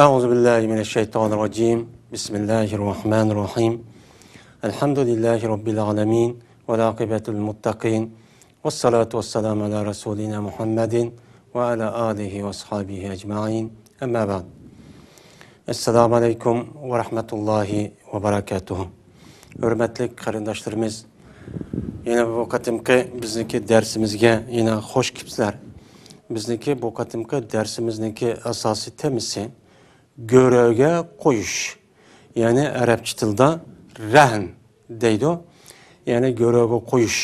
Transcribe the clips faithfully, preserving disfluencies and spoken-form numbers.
أعوذ بالله من الشيطان الرجيم. بسم الله الرحمن الرحيم. الحمد لله رب العالمين. والعاقبة للمتقين. والصلاة والسلام على رسولنا محمد وعلى آله وأصحابه أجمعين. أما بعد. السلام عليكم ورحمة الله وبركاته. ھۆرمەتلىك قېرىنداشلىرىمىز، يەنە بۇ قېتىمقى بىزنىڭكى دەرسىمىزگە يەنە خوش كېلىپسىلەر. بىزنىڭكى بۇ قېتىمقى دەرسىمىزنىڭكى ئاساسىي تېمىسى گۆرۈگە قويۇش. يەنى ئەرەبچە تىلدا رەھن دەيدۇ. يەنى گۆرۈگە قويۇش.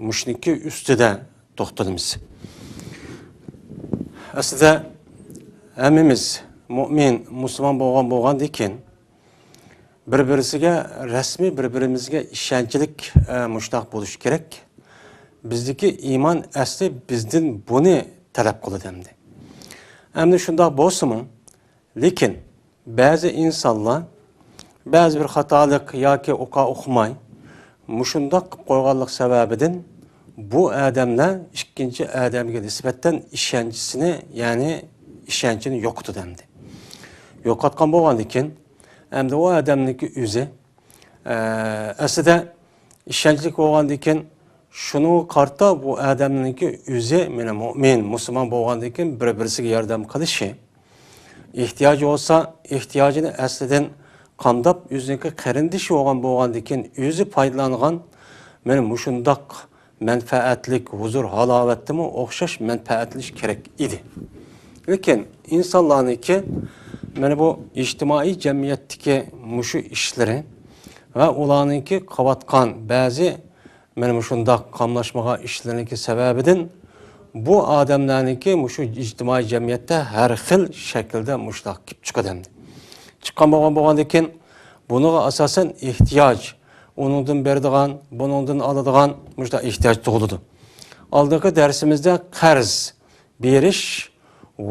مۇشۇنىڭكى ئۈستىدە توختىلىمىز. ئەسلىدە ھەممىمىز مۇئمىن، مۇسۇلمان بولغان بولغاندىكىن، بىر-بىرسىگە رەسمىي، بىر-بىرىمىزگە ئىشەنچلىك، ئە، مۇشۇنداق بولۇشى كېرەك. بىزدىكى ئىمان ئەسلى بىزدىن بۇنى تەلەپ قىلىدۇ ئەمدى. ئەمدى شۇنداق بولسىمۇ، لېكىن بەزى ئىنسانلار بەزى بىر خاتالىق ياكى ئوقا ئۇقماي مۇشۇنداق قىلىپ قويغانلىق سەۋەبىدىن بۇ ئادەملەر ئىككىنچى ئادەمگە نىسبەتەن ئىشەنچىسىنى، يەنى ئىشەنچىنى يوقىتىدۇ ئەمدى. يوقاتقان بولغاندىكىن، ئەمدى ئۇ ئادەمنىڭكى ئۆزى، ئە، ئەسلىدە ئىشەنچلىك بولغاندىكىن، شۇنىڭغا قارىتا بۇ ئادەمنىڭكى ئۆزى، مانا، مۇئمىن، مۇسۇلمان بولغاندىكىن بىر-بىرسىگە ياردەم قىلىشى، ئېھتىياجى بولسا، ئېھتىياجىنى ئەسلىدىن قامداپ، ئۆزىنىڭكى قېرىندىشى بولغان بولغاندىكىن، ئۆزى پايدىلانغان، مانا، مۇشۇنداق مەنپەئەتلىك، ھۇزۇر، ھالاۋەتتىمۇ ئوخشاش مەنپەئەتلىنىش كېرەك ئىدى. لېكىن ئىنسانلارنىڭكى، مانا، بۇ ئىجتىمائىي جەمئىيەتتىكى مۇشۇ ئىشلىرى ۋە ئۇلارنىڭكى قىلىۋاتقان بەزى، مانا، مۇشۇنداق قاملاشمىغان ئىشلىرىنىڭكى سەۋەبىدىن بۇ ئادەملەرنىڭكى مۇشۇ ئىجتىمائىي جەمئىيەتتە ھەر خىل شەكىلدە مۇشۇنداق كېلىپ چىقىدۇ ئەمدى. چىققان بولغان بولغاندىكىن، بۇنىڭغا ئاساسەن ئېھتىياج، ئۇنىڭدىن بېرىدىغان، بۇنىڭدىن ئالىدىغان مۇشۇنداق ئېھتىياج تۇغۇلىدۇ. ئالدىنقى دەرسىمىزدە قەرز بېرىش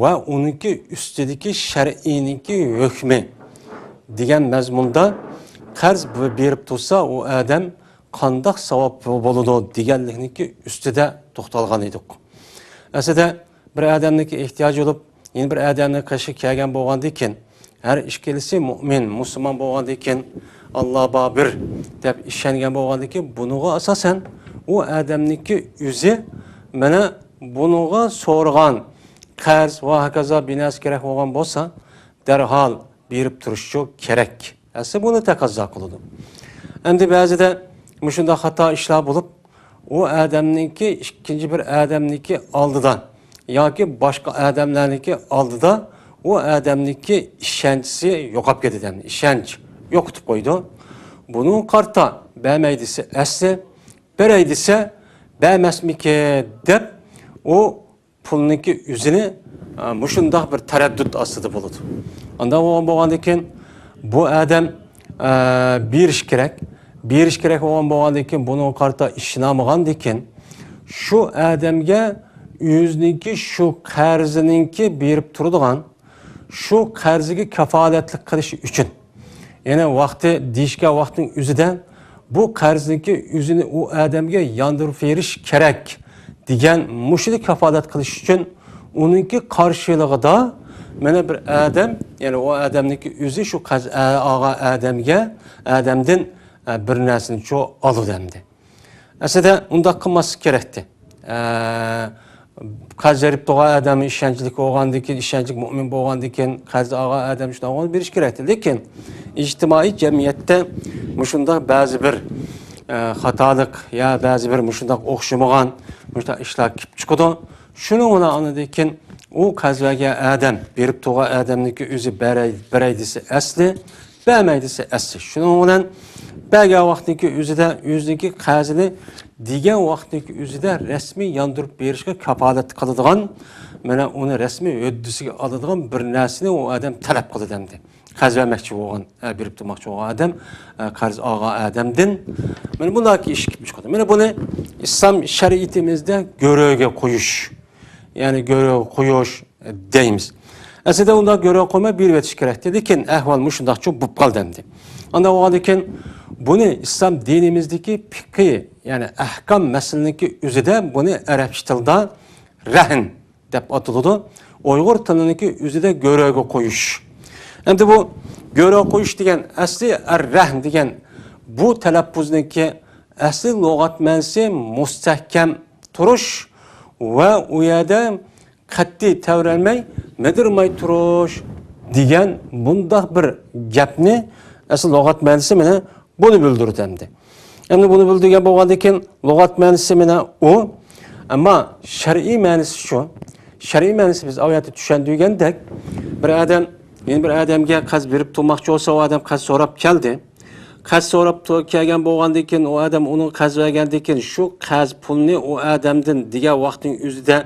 ۋە ئۇنىڭكى ئۈستىدىكى شەرئىينىڭكى ھۆكمى دېگەن مەزمۇندا، قەرز بېرىپ تۇرسا، ئۇ ئادەم قانداق ساۋاب بولىدۇ دېگەنلىكنىڭكى ئۈستىدە توختالغان ئىدۇق. ئەسلىدە بىر ئادەمنىڭكى ئېھتىياجى بولۇپ، يەنە بىر ئادەمنىڭ قېشىغا كەلگەن بولغاندىكىن، ھەر ئىككىلىسى مۇئمىن، مۇسۇلمان بولغاندىكىن، ئاللا بار بىر دەپ ئىشەنگەن بولغاندىكىن، بۇنىڭغا ئاساسەن ئۇ ئادەمنىڭكى ئۆزى، مانا، بۇنىڭغا سورىغان قەرز ۋە ھاكازا بىنەسى كېرەك بولغان بولسا، دەرھال بېرىپ تۇرۇشى كېرەك. ئەسلى بۇنى تەقەززا قىلىدۇ. ئەمدى بەزىدە مۇشۇنداق خاتا ئىشلار بولۇپ، ئۇ ئادەمنىڭكى ئىككىنچى بىر ئادەمنىڭكى ئالدىدا ياكى باشقا ئادەملەرنىڭكى ئالدىدا ئۇ ئادەمنىڭكى ئىشەنچىسى يوقاپ كېتىدۇ، ئىشەنچ يوقىتىپ قويىدۇ. بۇنىڭغا قارىتا بەرمەي دېسە ئەسلى، بېرەي دېسە بەرمەسمىكىن دەپ، ئۇ پۇلنىڭكى ئۆزىنى، ئە، مۇشۇنداق بىر تەرەددۇت ئاستىدا بولىدۇ. ئانداق بولغان بولغاندىكىن، بۇ ئادەم، ئە، بېرىش كېرەك. بېرىش كېرەك بولغان بولغاندىكىن، بۇنىڭغا قارىتا ئىشىنالمىغاندىكىن، شۇ ئادەمگە ئۆزىنىڭكى شۇ قەرزىنىڭكى بېرىپ تۇرىدىغان، شۇ قەرزىگە كاپالەتلىك قىلىش ئۈچۈن، يەنى ۋاقتى، دېيىشكەن ۋاقىتنىڭ ئۆزىدە بۇ قەرزنىڭكى ئۆزىنى ئۇ ئادەمگە ياندۇرۇپ بېرىش كېرەك دېگەن مۇشۇنى كاپالەت قىلىش ئۈچۈن ئۇنىڭكى قارشىلىقىدا مانا بىر ئادەم، يەنى ئۇ ئادەمنىڭكى ئۆزى شۇ قەرز ئالغان ئادەمگە، ئادەمدىن، ئە، بىر نەرسىنى چۇ ئالىدۇ ئەمدى. ئەسلىدە ئۇنداق قىلماسلىق كېرەكتى. ئە، قەرز بېرىپ تۇرغان ئادەم ئىشەنچلىك بولغاندىكىن، ئىشەنچلىك مۇئمىن بولغاندىكىن، قەرز ئالغان ئادەم شۇنداق بولغان بېرىش كېرەكتى. لېكىن ئىجتىمائىي جەمئىيەتتە مۇشۇنداق بەزى بىر، ئە، خاتالىق يا بەزى بىر مۇشۇنداق ئوخشىمىغان مۇشۇنداق ئىشلار كېلىپ چىقىدۇ. شۇنىڭ بىلەن ئاندىن كېيىن ئۇ قەرز بەرگەن ئادەم، بېرىپ تۇرغان ئادەمنىڭكى ئۆزى بېرەي، بېرەي دېسە ئەسلى، بەرمەي دېسە ئەسلى. شۇنىڭ بىلەن بەرگەن ۋاقتىنىڭكى ئۆزىدە ئۆزىنىڭكى قەرزىنى دېگەن ۋاقتىنىڭكى ئۆزىدە رەسمىي ياندۇرۇپ بېرىشكە كاپالەتلىك قىلىدىغان، مانا ئۇنى رەسمىي ھۆددىسىگە ئالىدىغان بىر نەرسىنى ئۇ ئادەم تەلەپ قىلىدۇ ئەمدى. قەرز بەرمەكچى بولغان، ئە، بېرىپ تۇرماقچى بولغان ئادەم، ئە، قەرز ئالغان ئادەمدىن، مانا بۇنداق ئىش كېلىپ چىقىدۇ. مانا بۇنى ئىسلام شەرىئىتىمىزدە گۆرۈگە قويۇش، يەنى گۆرۈگە قويۇش دەيمىز. ئەسلىدە ئۇنداق گۆرۈگە قويماي بېرىۋېتىش كېرەكتى، لېكىن ئەھۋال مۇشۇنداقچۇ بولۇپ قالدى ئەمدى. ئانداق بولغاندىكىن بۇنى ئىسلام دىنىمىزدىكى پىقھىي، يەنى ئەھكام مەسىلىنىڭكى ئۆزىدە بۇنى ئەرەبچە تىلدا رەھىن دەپ ئاتىلىدۇ. ئۇيغۇر تىلىنىڭكى ئۆزىدە گۆرۆگە قويۇش. ئەمدى بۇ گۆرۆگە قويۇش دېگەن ئەسلى ئەر-رەھن دېگەن بۇ تەلەپپۇزنىڭكى ئەسلى لۇغەت مەنىسى مۇستەھكەم تۇرۇش ۋە ئۇ يەردە قەتئىي تەۋرەنمەي، مىدىرماي تۇرۇش دېگەن بۇنداق بىر گەپنى ئەسلى لۇغەت مەنىسى مانا بۇنى بىلدۈرىدۇ ئەمدى. ئەمدى بۇنى بىلدۈرگەن بولغاندىن كېيىن لۇغەت مەنىسى مانا ئۇ. ئەمما شەرئىي مەنىسى شۇ. شەرئىي مەنىسى بىز ئاۋۇ يەردە چۈشەندۈرگەندەك، بىر ئادەم يەنە بىر ئادەمگە قەرز بېرىپ تۇرماقچى بولسا، ئۇ ئادەم قەرز سوراپ كەلدى. قەرز سوراپ تۇ-، كەلگەن بولغاندىن كېيىن، ئۇ ئادەم ئۇنىڭغا قەرز بەرگەندىن كېيىن، شۇ قەرز پۇلنى ئۇ ئادەمدىن دېگەن ۋاقىتنىڭ ئۆزىدە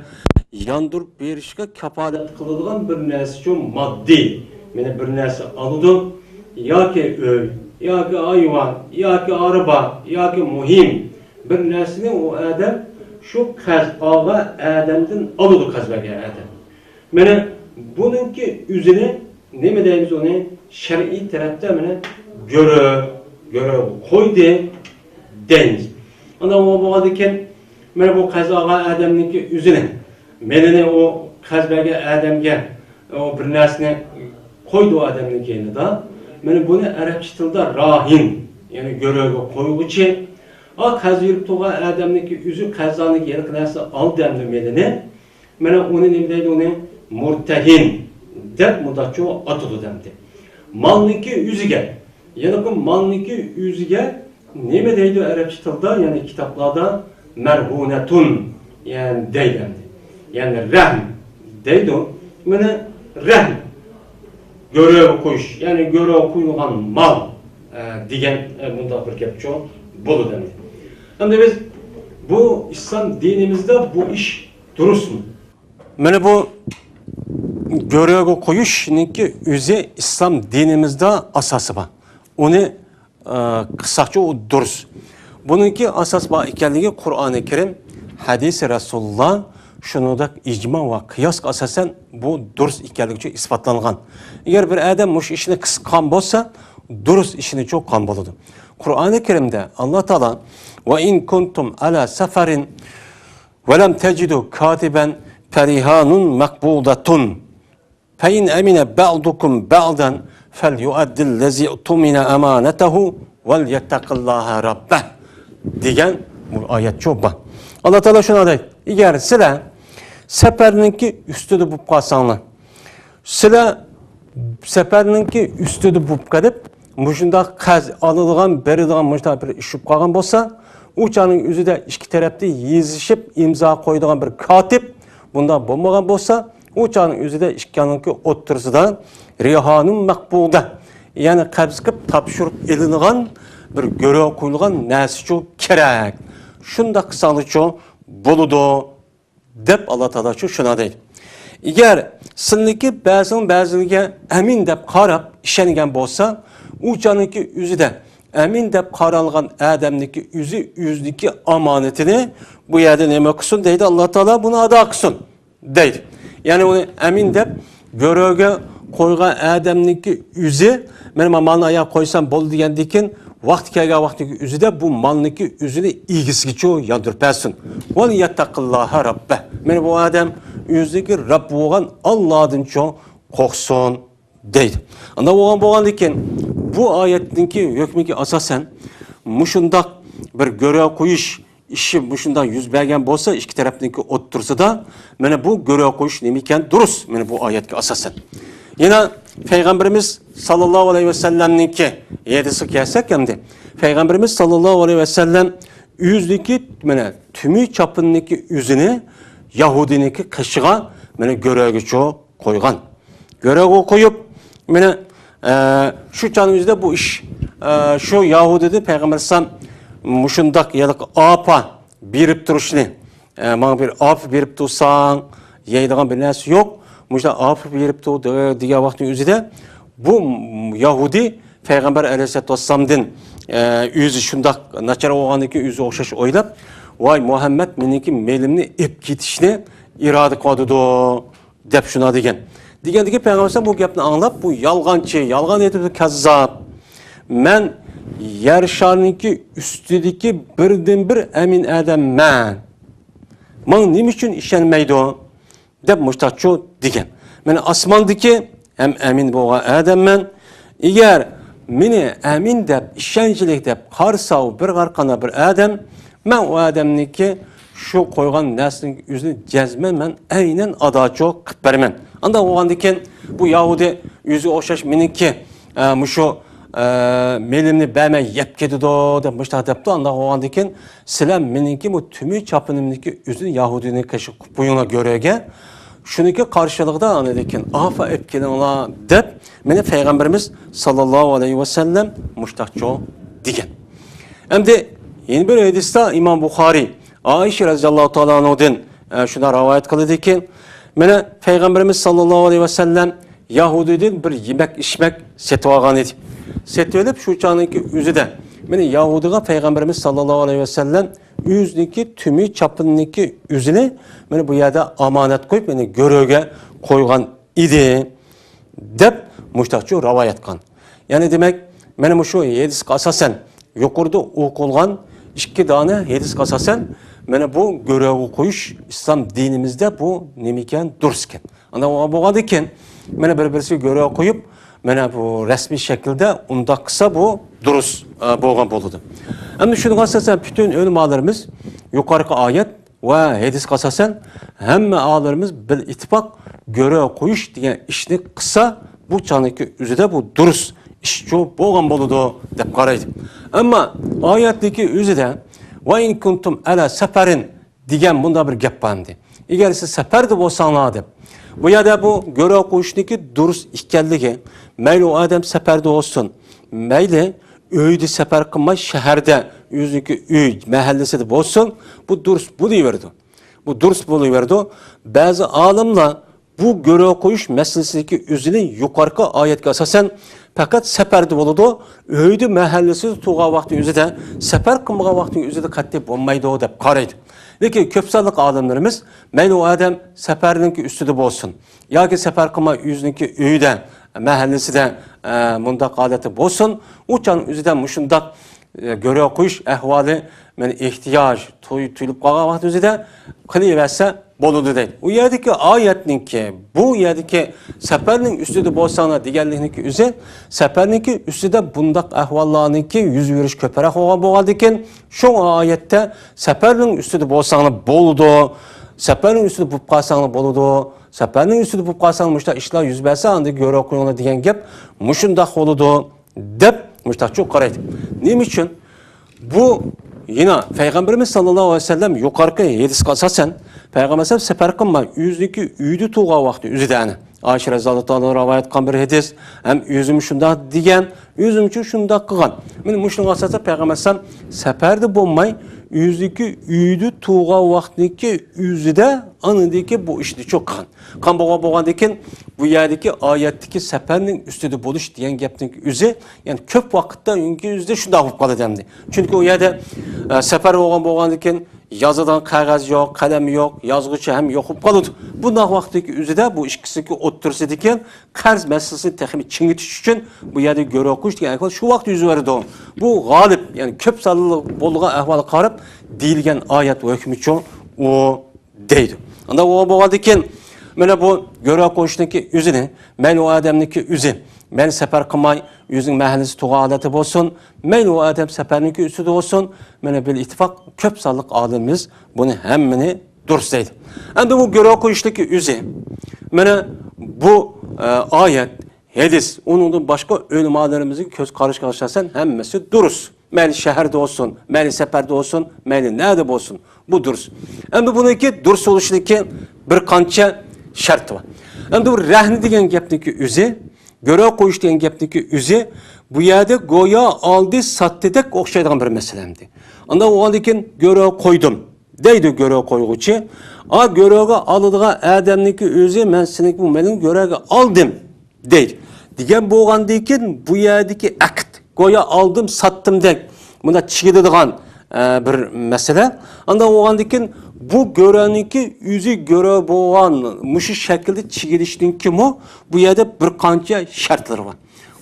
ياندۇرۇپ بېرىشكە كاپالەت قىلىدىغان بىر نەرسىچۇ ماددىي، مانا بىر نەرسە ئالىدۇ، ياكى ئۆي، ياكى ھايۋان، ياكى ئاربا، ياكى مۇھىم بىر نەرسىنى ئۇ ئادەم شۇ قەرز ئالغان ئادەمدىن ئالىدۇ، قەرز بەرگەن ئادەم. مانا بۇنىڭكى ئۆزىنى نېمە دەيمىز ئۇنى؟ شەرئىي تەرەپتە مانا گۆرۆ، گۆرۆ قويدى دەيمىز. ئانداق بولغاندىكىن، مانا بۇ قەرز ئالغان ئادەمنىڭكى ئۆزىنى، مېلىنى ئۇ قەرز بەرگەن ئادەمگە ئۇ بىر نەرسىنى قويدى ئۇ ئادەمنىڭ كەينىدە. مانا بۇنى ئەرەبچە تىلدا راھىن، يەنى گۆرۆگە قويغۇچى. ئا، قەرز بېرىپ تۇرغان ئادەمنىڭكى ئۆزى قەرزدارنىڭكى ھېلىقى نەرسە ئالدى ئەمدى مېلىنى. مانا ئۇنى نېمە دەيدۇ ئۇنى؟ مۇرتەھىن دەپ مۇنداقچۇ ئاتىدۇ دەمدى. مالنىڭكى ئۆزىگە، يەنى بۇ مالنىڭكى ئۆزىگە نېمە دەيدۇ ئەرەبچە تىلدا، يەنى كىتابلاردا مەرھۇنەتۇن، يەنى دەيدۇ ئەمدى. يەنى رەھن دەيدۇ. مانا رەھن، گۆرۆگە قويۇش، يەنى گۆرۆگە قويۇلغان مال، ئە، دېگەن، ئە، مۇنداق بىر گەپچۇ بولىدۇ ئەمدى. ئەمدى بىز بۇ ئىسلام دىنىمىزدا بۇ ئىش دۇرۇسمۇ؟ مانا بۇ گۆرۆگە قويۇشنىڭكى ئۆزى ئىسلام دىنىمىزدا ئاساسى بار. ئۇنى، ئە، قىلساقچۇ ئۇ دۇرۇس. بۇنىڭكى ئاساس بار ئىكەنلىكى قۇرئانى كەرىم، ھەدىسى رەسۇلۇللا، شۇنىڭدەك ئىجما ۋە قىياسقا ئاساسەن بۇ دۇرۇس ئىكەنلىكى ئىسپاتلانغان. ئەگەر بىر ئادەم مۇشۇ ئىشنى قىلسا قىلغان بولسا، دۇرۇس ئىشنىچۇ قىلغان بولىدۇ. قۇرئانى كەرىمدە ئاللا تائالا، ۋە ئىن كۇنتۇم ئەلا سەفەرىن ولم تجدوا كاتبا فرهان مقبوضة فإن أمن بعضكم بعضا فليؤد الذي اؤتمن أمانته وليتق الله ربه دېگەن بۇ ئايەتچۇ بار. ئاللا تائالا شۇنى دەيدۇ، ئەگەر سىلەر سەپەرنىڭكى ئۈستىدە بولۇپ قالساڭلار، سىلەر سەپەرنىڭكى ئۈستىدە بولۇپ قېلىپ، مۇشۇنداق قەرز ئالىدىغان، بېرىدىغان مۇشۇنداق بىر ئىش بولۇپ قالغان بولسا، ئۇ چاغنىڭ ئۆزىدە ئىككى تەرەپتە يېزىشىپ ئىمزا قويىدىغان بىر كاتىپ بۇنداق بولمىغان بولسا، ئۇ چاغنىڭ ئۆزىدە ئىككىنىڭكى ئوتتۇرىسىدا رىھانۇن مەقبۇدە، يەنى قەبز قىلىپ تاپشۇرۇپ ئېلىنغان بىر گۆرۆ قويۇلغان نەرسىچۇ كېرەك. شۇنداق قىلساڭلارچۇ بولىدۇ. دەپ ئاللا تائالا شۇ، شۇنداق دەيدۇ. ئەگەر سىلىنىڭكى بەزىڭ بەزىلىرىگە ئەمىن دەپ قاراپ ئىشەنگەن بولسا، ئۇ چاغنىڭكى ئۆزىدە ئەمىن دەپ قارالغان ئادەمنىڭكى ئۆزى ئۆزىنىڭكى ئامانىتىنى بۇ يەردە نېمە قىلسۇن دەيدۇ، ئاللا تائالا بۇنى ئادا قىلسۇن دەيدۇ. يەنى ئۇنى ئەمىن دەپ گۆرۆگە قويغان ئادەمنىڭكى ئۆزى، مەن مانا مالنى ئاياغ قويسام بولدى دېگەندىن كېيىن، ۋاقتى كەلگەن ۋاقتىنىڭكى ئۆزىدە بۇ مالنىڭكى ئۆزىنى ئىگىسىگىچۇ ياندۇرۇپ بەرسۇن. ۋەليەتتەقىللاھە رەببەھ. مانا بۇ ئادەم ئۆزىنىڭكى رەببى بولغان ئاللادىنچۇ قورقسۇن دەيدۇ. ئانداق بولغان بولغاندىن كېيىن، بۇ ئايەتنىڭكى ھۆكمىگە ئاساسەن، مۇشۇنداق بىر گۆرۆ قويۇش ئىشى مۇشۇنداق يۈز بەرگەن بولسا، ئىككى تەرەپنىڭكى ئوتتۇرىسىدا، مانا بۇ گۆرۆ قويۇش نېمە ئىكەن؟ دۇرۇس، مانا بۇ ئايەتكە ئاساسەن. يەنە پەيغەمبىرىمىز ساللاللاھۇ ئەلەيھى ۋەسەللەمنىڭكى ھەدىسىگە كەلسەك ئەمدى، پەيغەمبىرىمىز ساللاللاھۇ ئەلەيھى ۋەسەللەم ئۆزىنىڭكى مانا تۈمۈ چاپىنىنىڭكى ئۆزىنى يەھۇدىينىڭكى قېشىغا مانا گۆرۆگىچۇ قويغان. گۆرۆگە قويۇپ، مانا، ئە، شۇ چاغنىڭ ئۆزىدە بۇ ئىش، ئە، شۇ يەھۇدىيدىن پەيغەمبەر ئەلەيھىسسالام مۇشۇنداق ھېلىقى ئاپا بېرىپ تۇرۇشنى، ئە، ماڭا بىر ئاپا بېرىپ تۇرساڭ، يەيدىغان بىر نەرسە يوق، مۇشۇنداق ئاپا بېرىپ تۇر دېگەن ۋاقىتنىڭ ئۆزىدە بۇ يەھۇدىي پەيغەمبەر ئەلەيھىسسالاتۇ ۋەسسالامدىن، ئە، ئۆزى شۇنداق ناچار بولغاندىن كېيىن ئۆزى ئوخشاش ئويلاپ، ۋاي مۇھەممەد مېنىڭكى مېلىمنى ئېلىپ كېتىشنى ئىرادە قىلىۋاتىدۇ. دەپ شۇنداق دېگەن. دېگەندىكىن پەيغەمبەر بۇ گەپنى ئاڭلاپ، بۇ يالغانچى، يالغان ئېيتىدۇ، كەززاپ. مەن يەر شارىنىڭكى ئۈستىدىكى بىردىنبىر ئەمىن ئادەممەن. ماڭا نېمە ئۈچۈن ئىشەنمەيدۇ؟ دەپ مۇشتاقچۇ دېگەن. مەن ئاسماندىكى ھەم ئەمىن بولغان ئادەممەن. ئەگەر مېنى ئەمىن دەپ، ئىشەنچلىك دەپ قارىسا بىر ھەرقانداق بىر ئادەم، مەن ئۇ ئادەمنىڭكى شۇ قويغان نەرسىنىڭ ئۆزىنى جەزمەن مەن ئەينەن ئاداچۇ قىلىپ بېرىمەن. ئانداق بولغاندىكىن بۇ يەھۇدىي ئۆزىگە ئوخشاش مېنىڭكى، ئە، مۇشۇ، ئە، مېلىمنى بەرمەي يەپ كېتىدۇ دەپ مۇشتاق دەپتۇ. ئانداق بولغاندىكىن سىلەر مېنىڭكى بۇ تۈمى چاپىنىمنىڭكى ئۆزىنى يەھۇدىينىڭ قېشىغا قويۇڭلار گۆرۈگە. شۇنىڭكى قارشىلىقىدا ئاندىن كېيىن ئافا ئېلىپ كېلىڭلار دەپ مېنى پەيغەمبىرىمىز ساللاللاھۇ ئەلەيھى ۋەسەللەم مۇشتاقچۇ دېگەن. ئەمدى يەنە بىر ھەدىستە ئىمام بۇخارىي ئائىشە رەزىياللاھۇ تائالا ئەنھۇدىن، ئە، شۇنداق رىۋايەت قىلىدىكى، مانا پەيغەمبىرىمىز ساللاللاھۇ ئەلەيھى ۋەسەللەم يەھۇدىيدىن بىر يېمەك ئىچمەك سېتىۋالغان ئىدى. سېتىۋېلىپ شۇ چاغنىڭكى ئۆزىدە مانا يەھۇدىيغا پەيغەمبىرىمىز ساللاللاھۇ ئەلەيھى ۋەسەللەم ئۆزىنىڭكى تۈمى چاپىنىنىڭكى ئۆزىنى مانا بۇ يەردە ئامانەت قويۇپ، مانا گۆرۈگە قويغان ئىدى، دەپ مۇشتاقچۇ رىۋايەت قىلغان. يەنى دېمەك، مانا مۇشۇ ھەدىسكە ئاساسەن، يۇقىرىدا ئوقۇلغان ئىككى دانە ھەدىسكە ئاساسەن، مانا بۇ گۆرۈگە قويۇش ئىسلام دىنىمىزدە بۇ نېمە ئىكەن، دۇرۇس ئىكەن. ئانداق بولغاندىكىن، مانا بىر-بىرسىگە گۆرۈگە قويۇپ، مانا بۇ رەسمىي شەكىلدە ئۇنداق قىلسا بۇ دۇرۇس، ئە، بولغان بولىدۇ. ئەمدى شۇنىڭغا ئاساسەن پۈتۈن ئۆلىمالىرىمىز يۇقىرىقى ئايەت ۋە ھەدىسكە ئاساسەن ھەممە ئالىملىرىمىز بىر ئىتتىپاق گۆرۈگە قويۇش دېگەن ئىشنى قىلسا، بۇ چاغنىڭكى ئۆزىدە بۇ دۇرۇس ئىشچۇ بولغان بولىدۇ دەپ قارايدۇ. ئەمما ئايەتنىڭكى ئۆزىدە «ۋە ئىن كۇنتۇم ئەلا سەپەرىن» دېگەن بۇنداق بىر گەپ بار ئەمدى. ئەگەر سىز سەپەردە بولساڭلار دەپ. بۇ يەردە بۇ گۆرۈگە قويۇشنىڭكى دۇرۇس ئىكەنلىكى، مەيلى ئۇ ئادەم سەپەردە بولسۇن، مەيلى ئۆيدە سەپەر قىلماي، شەھەردە ئۆزىنىڭكى ئۆي مەھەللىسىدە بولسۇن، بۇ دۇرۇس بولۇۋېرىدۇ. بۇ دۇرۇس بولۇۋېرىدۇ. بەزى ئالىملار بۇ گۆرۈگە قويۇش مەسىلىسىدىكى ئۆزىنى يۇقىرىقى ئايەتكە ئاساسەن پەقەت سەپەردە بولىدۇ، ئۆيدە مەھەللىسىدە تۇرغان ۋاقتى ئۆزىدە، سەپەر قىلمىغان ۋاقتى ئۆزىدە قەتئىي بولمايدۇ دەپ قارايدۇ. لېكىن كۆپ سانلىق ئالىملىرىمىز مەيلى ئۇ ئادەم سەپەرنىڭكى ئۈستىدە بولسۇن، ياكى سەپەر قىلماي ئۆزىنىڭكى ئۆيىدە، مەھەللىسىدە، ئە، مۇنداق ھالەتتە بولسۇن، ئۇ چاغنىڭ ئۆزىدە مۇشۇنداق، ئە، گۆرۈگە قويۇش ئەھۋالى، مانا، ئېھتىياج تۇي-، تۇيۇلۇپ قالغان ۋاقىت ئۆزىدە قىلىۋەرسە بولىدۇ دەيدۇ. ئۇ يەردىكى ئايەتنىڭكى، بۇ يەردىكى سەپەرنىڭ ئۈستىدە بولساڭلار دېگەنلىكنىڭكى ئۆزى، سەپەرنىڭكى ئۈستىدە بۇنداق ئەھۋاللارنىڭكى يۈز بېرىش كۆپرەك بولغان بولغاندىكىن، شۇڭا ئايەتتە سەپەرنىڭ ئۈستىدە بولساڭلار بولىدۇ، سەپەرنىڭ ئۈستىدە بولۇپ قالساڭلار بولىدۇ، سەپەرنىڭ ئۈستىدە بولۇپ قالساڭ، مۇشۇنداق ئىشلار يۈز بەرسە، ئاندىن گۆرۈگە قويۇڭلار دېگەن گەپ مۇشۇنداق بولىدۇ، دەپ مۇشۇنداقچۇ قارايدۇ. نېمە ئۈچۈن؟ بۇ يەنە پەيغەمبىرىمىز ساللاللاھۇ ئەلەيھى ۋەسەللەم يۇقىرىقى ھەدىسكە ئاساسەن، پەيغەمبەر سەپەر قىلماي، ئۆزىنىڭكى ئۆيىدە تۇرغان ۋاقتى ئۆزىدە، ئانا ئائىشە رەزىياللاھۇ تائالا رىۋايەت قىلغان بىر ھەدىس، ھەم ئۆزۈم شۇنداق دېگەن، ئۆزۈمچۇ شۇنداق قىلغان. مانا مۇشۇنىڭغا ئاساسەن پەيغەمبەر ئەلەيھىسسالام سەپەردە بولماي، ئۆزىنىڭكى ئۆيىدە تۇرغان ۋاقتىنىڭكى ئۆزىدە ئاندىكى بۇ ئىشنى چوق قىلغان. قان بولغان بولغاندىكىن، بۇ يەردىكى ئايەتتىكى سەپەرنىڭ ئۈستىدە بولۇش دېگەن گەپنىڭ ئۆزى، يەنى كۆپ ۋاقىتتا ئۆينىڭكى ئۆزىدە شۇنداق بولۇپ قالىدۇ ئەمدى. چۈنكى ئۇ يەردە، ئە، سەپەر بولغان بولغاندىكىن، يازىدىغان قەغەز يوق، قەلەم يوق، يازغۇچى ھەم يوق بولۇپ قالىدۇ. بۇنداق ۋاقىتتىكى ئۆزىدە بۇ ئىككىسىنىڭكى ئوتتۇرىسىدىكى قەرز مەسىلىسىنى تېخىمۇ چىڭىتىش ئۈچۈن بۇ يەردە گۆرۈگە قويۇش دېگەن ئەھۋال شۇ ۋاقىتتا يۈز بېرىدۇ. بۇ غالىب، يەنى كۆپ سانلىق بولغان ئەھۋالغا قاراپ دېيىلگەن ئايەت ھۆكمىچۇ ئۇ دەيدۇ. ئانداق بولغاندىكىن، مانا بۇ گۆرۈگە قويۇشنىڭكى ئۆزىنى، مەيلى ئۇ ئادەمنىڭكى ئۆزى، مەيلى سەپەر قىلماي، ئۆزىنىڭ مەھەللىسى تۇرغان ھالەتتە بولسۇن، مەيلى ئۇ ئادەم سەپەرنىڭكى ئۈستىدە بولسۇن، مانا بىل ئىتتىپاق كۆپ سانلىق ئالىمىمىز بۇنى ھەممىنى دۇرۇس دەيدۇ. ئەمدى بۇ گۆرۈگە قويۇشنىڭكى ئۆزى، مانا بۇ، ئە، ئايەت، ھەدىس، ئۇنىڭدىن باشقا ئۆلىمالىرىمىزنىڭ كۆز قارىشىغا ئاساسەن ھەممىسى دۇرۇس. مەيلى شەھەردە بولسۇن، مەيلى سەپەردە بولسۇن، مەيلى نەدە بولسۇن، بۇ دۇرۇس. ئەمدى بۇنىڭكى دۇرۇس بولۇشىدىكى بىر قانچە شەرتى بار. ئەمدى بۇ رەھنە دېگەن گەپنىڭكى ئۆزى، گۆرۈگە قويۇش دېگەن گەپنىڭكى ئۆزى، بۇ يەردە گويا ئالدى ساتتىدەك ئوخشايدىغان بىر مەسىلە ئەمدى. ئانداق بولغاندىكىن گۆرۈگە قويدۇم دەيدۇ گۆرۈگە قويغۇچى. ئا، گۆرۈگە ئالىدىغان ئادەمنىڭكى ئۆزى، مەن سېنىڭكى بۇ مېلىڭنى گۆرۈگە ئالدىم دەيدۇ. دېگەن بولغاندىكىن، بۇ يەردىكى ئەقىد، گويا ئالدىم، ساتتىمدەك، بۇنداق چىگىدىدىغان، ئە، بىر مەسىلە. ئانداق بولغاندىكىن، بۇ گۆرۈنىڭكى ئۆزى گۆرۈ بولغان مۇشۇ شەكىلدە چىگىدىشنىڭكىمۇ بۇ يەردە بىر قانچە شەرتلىرى بار.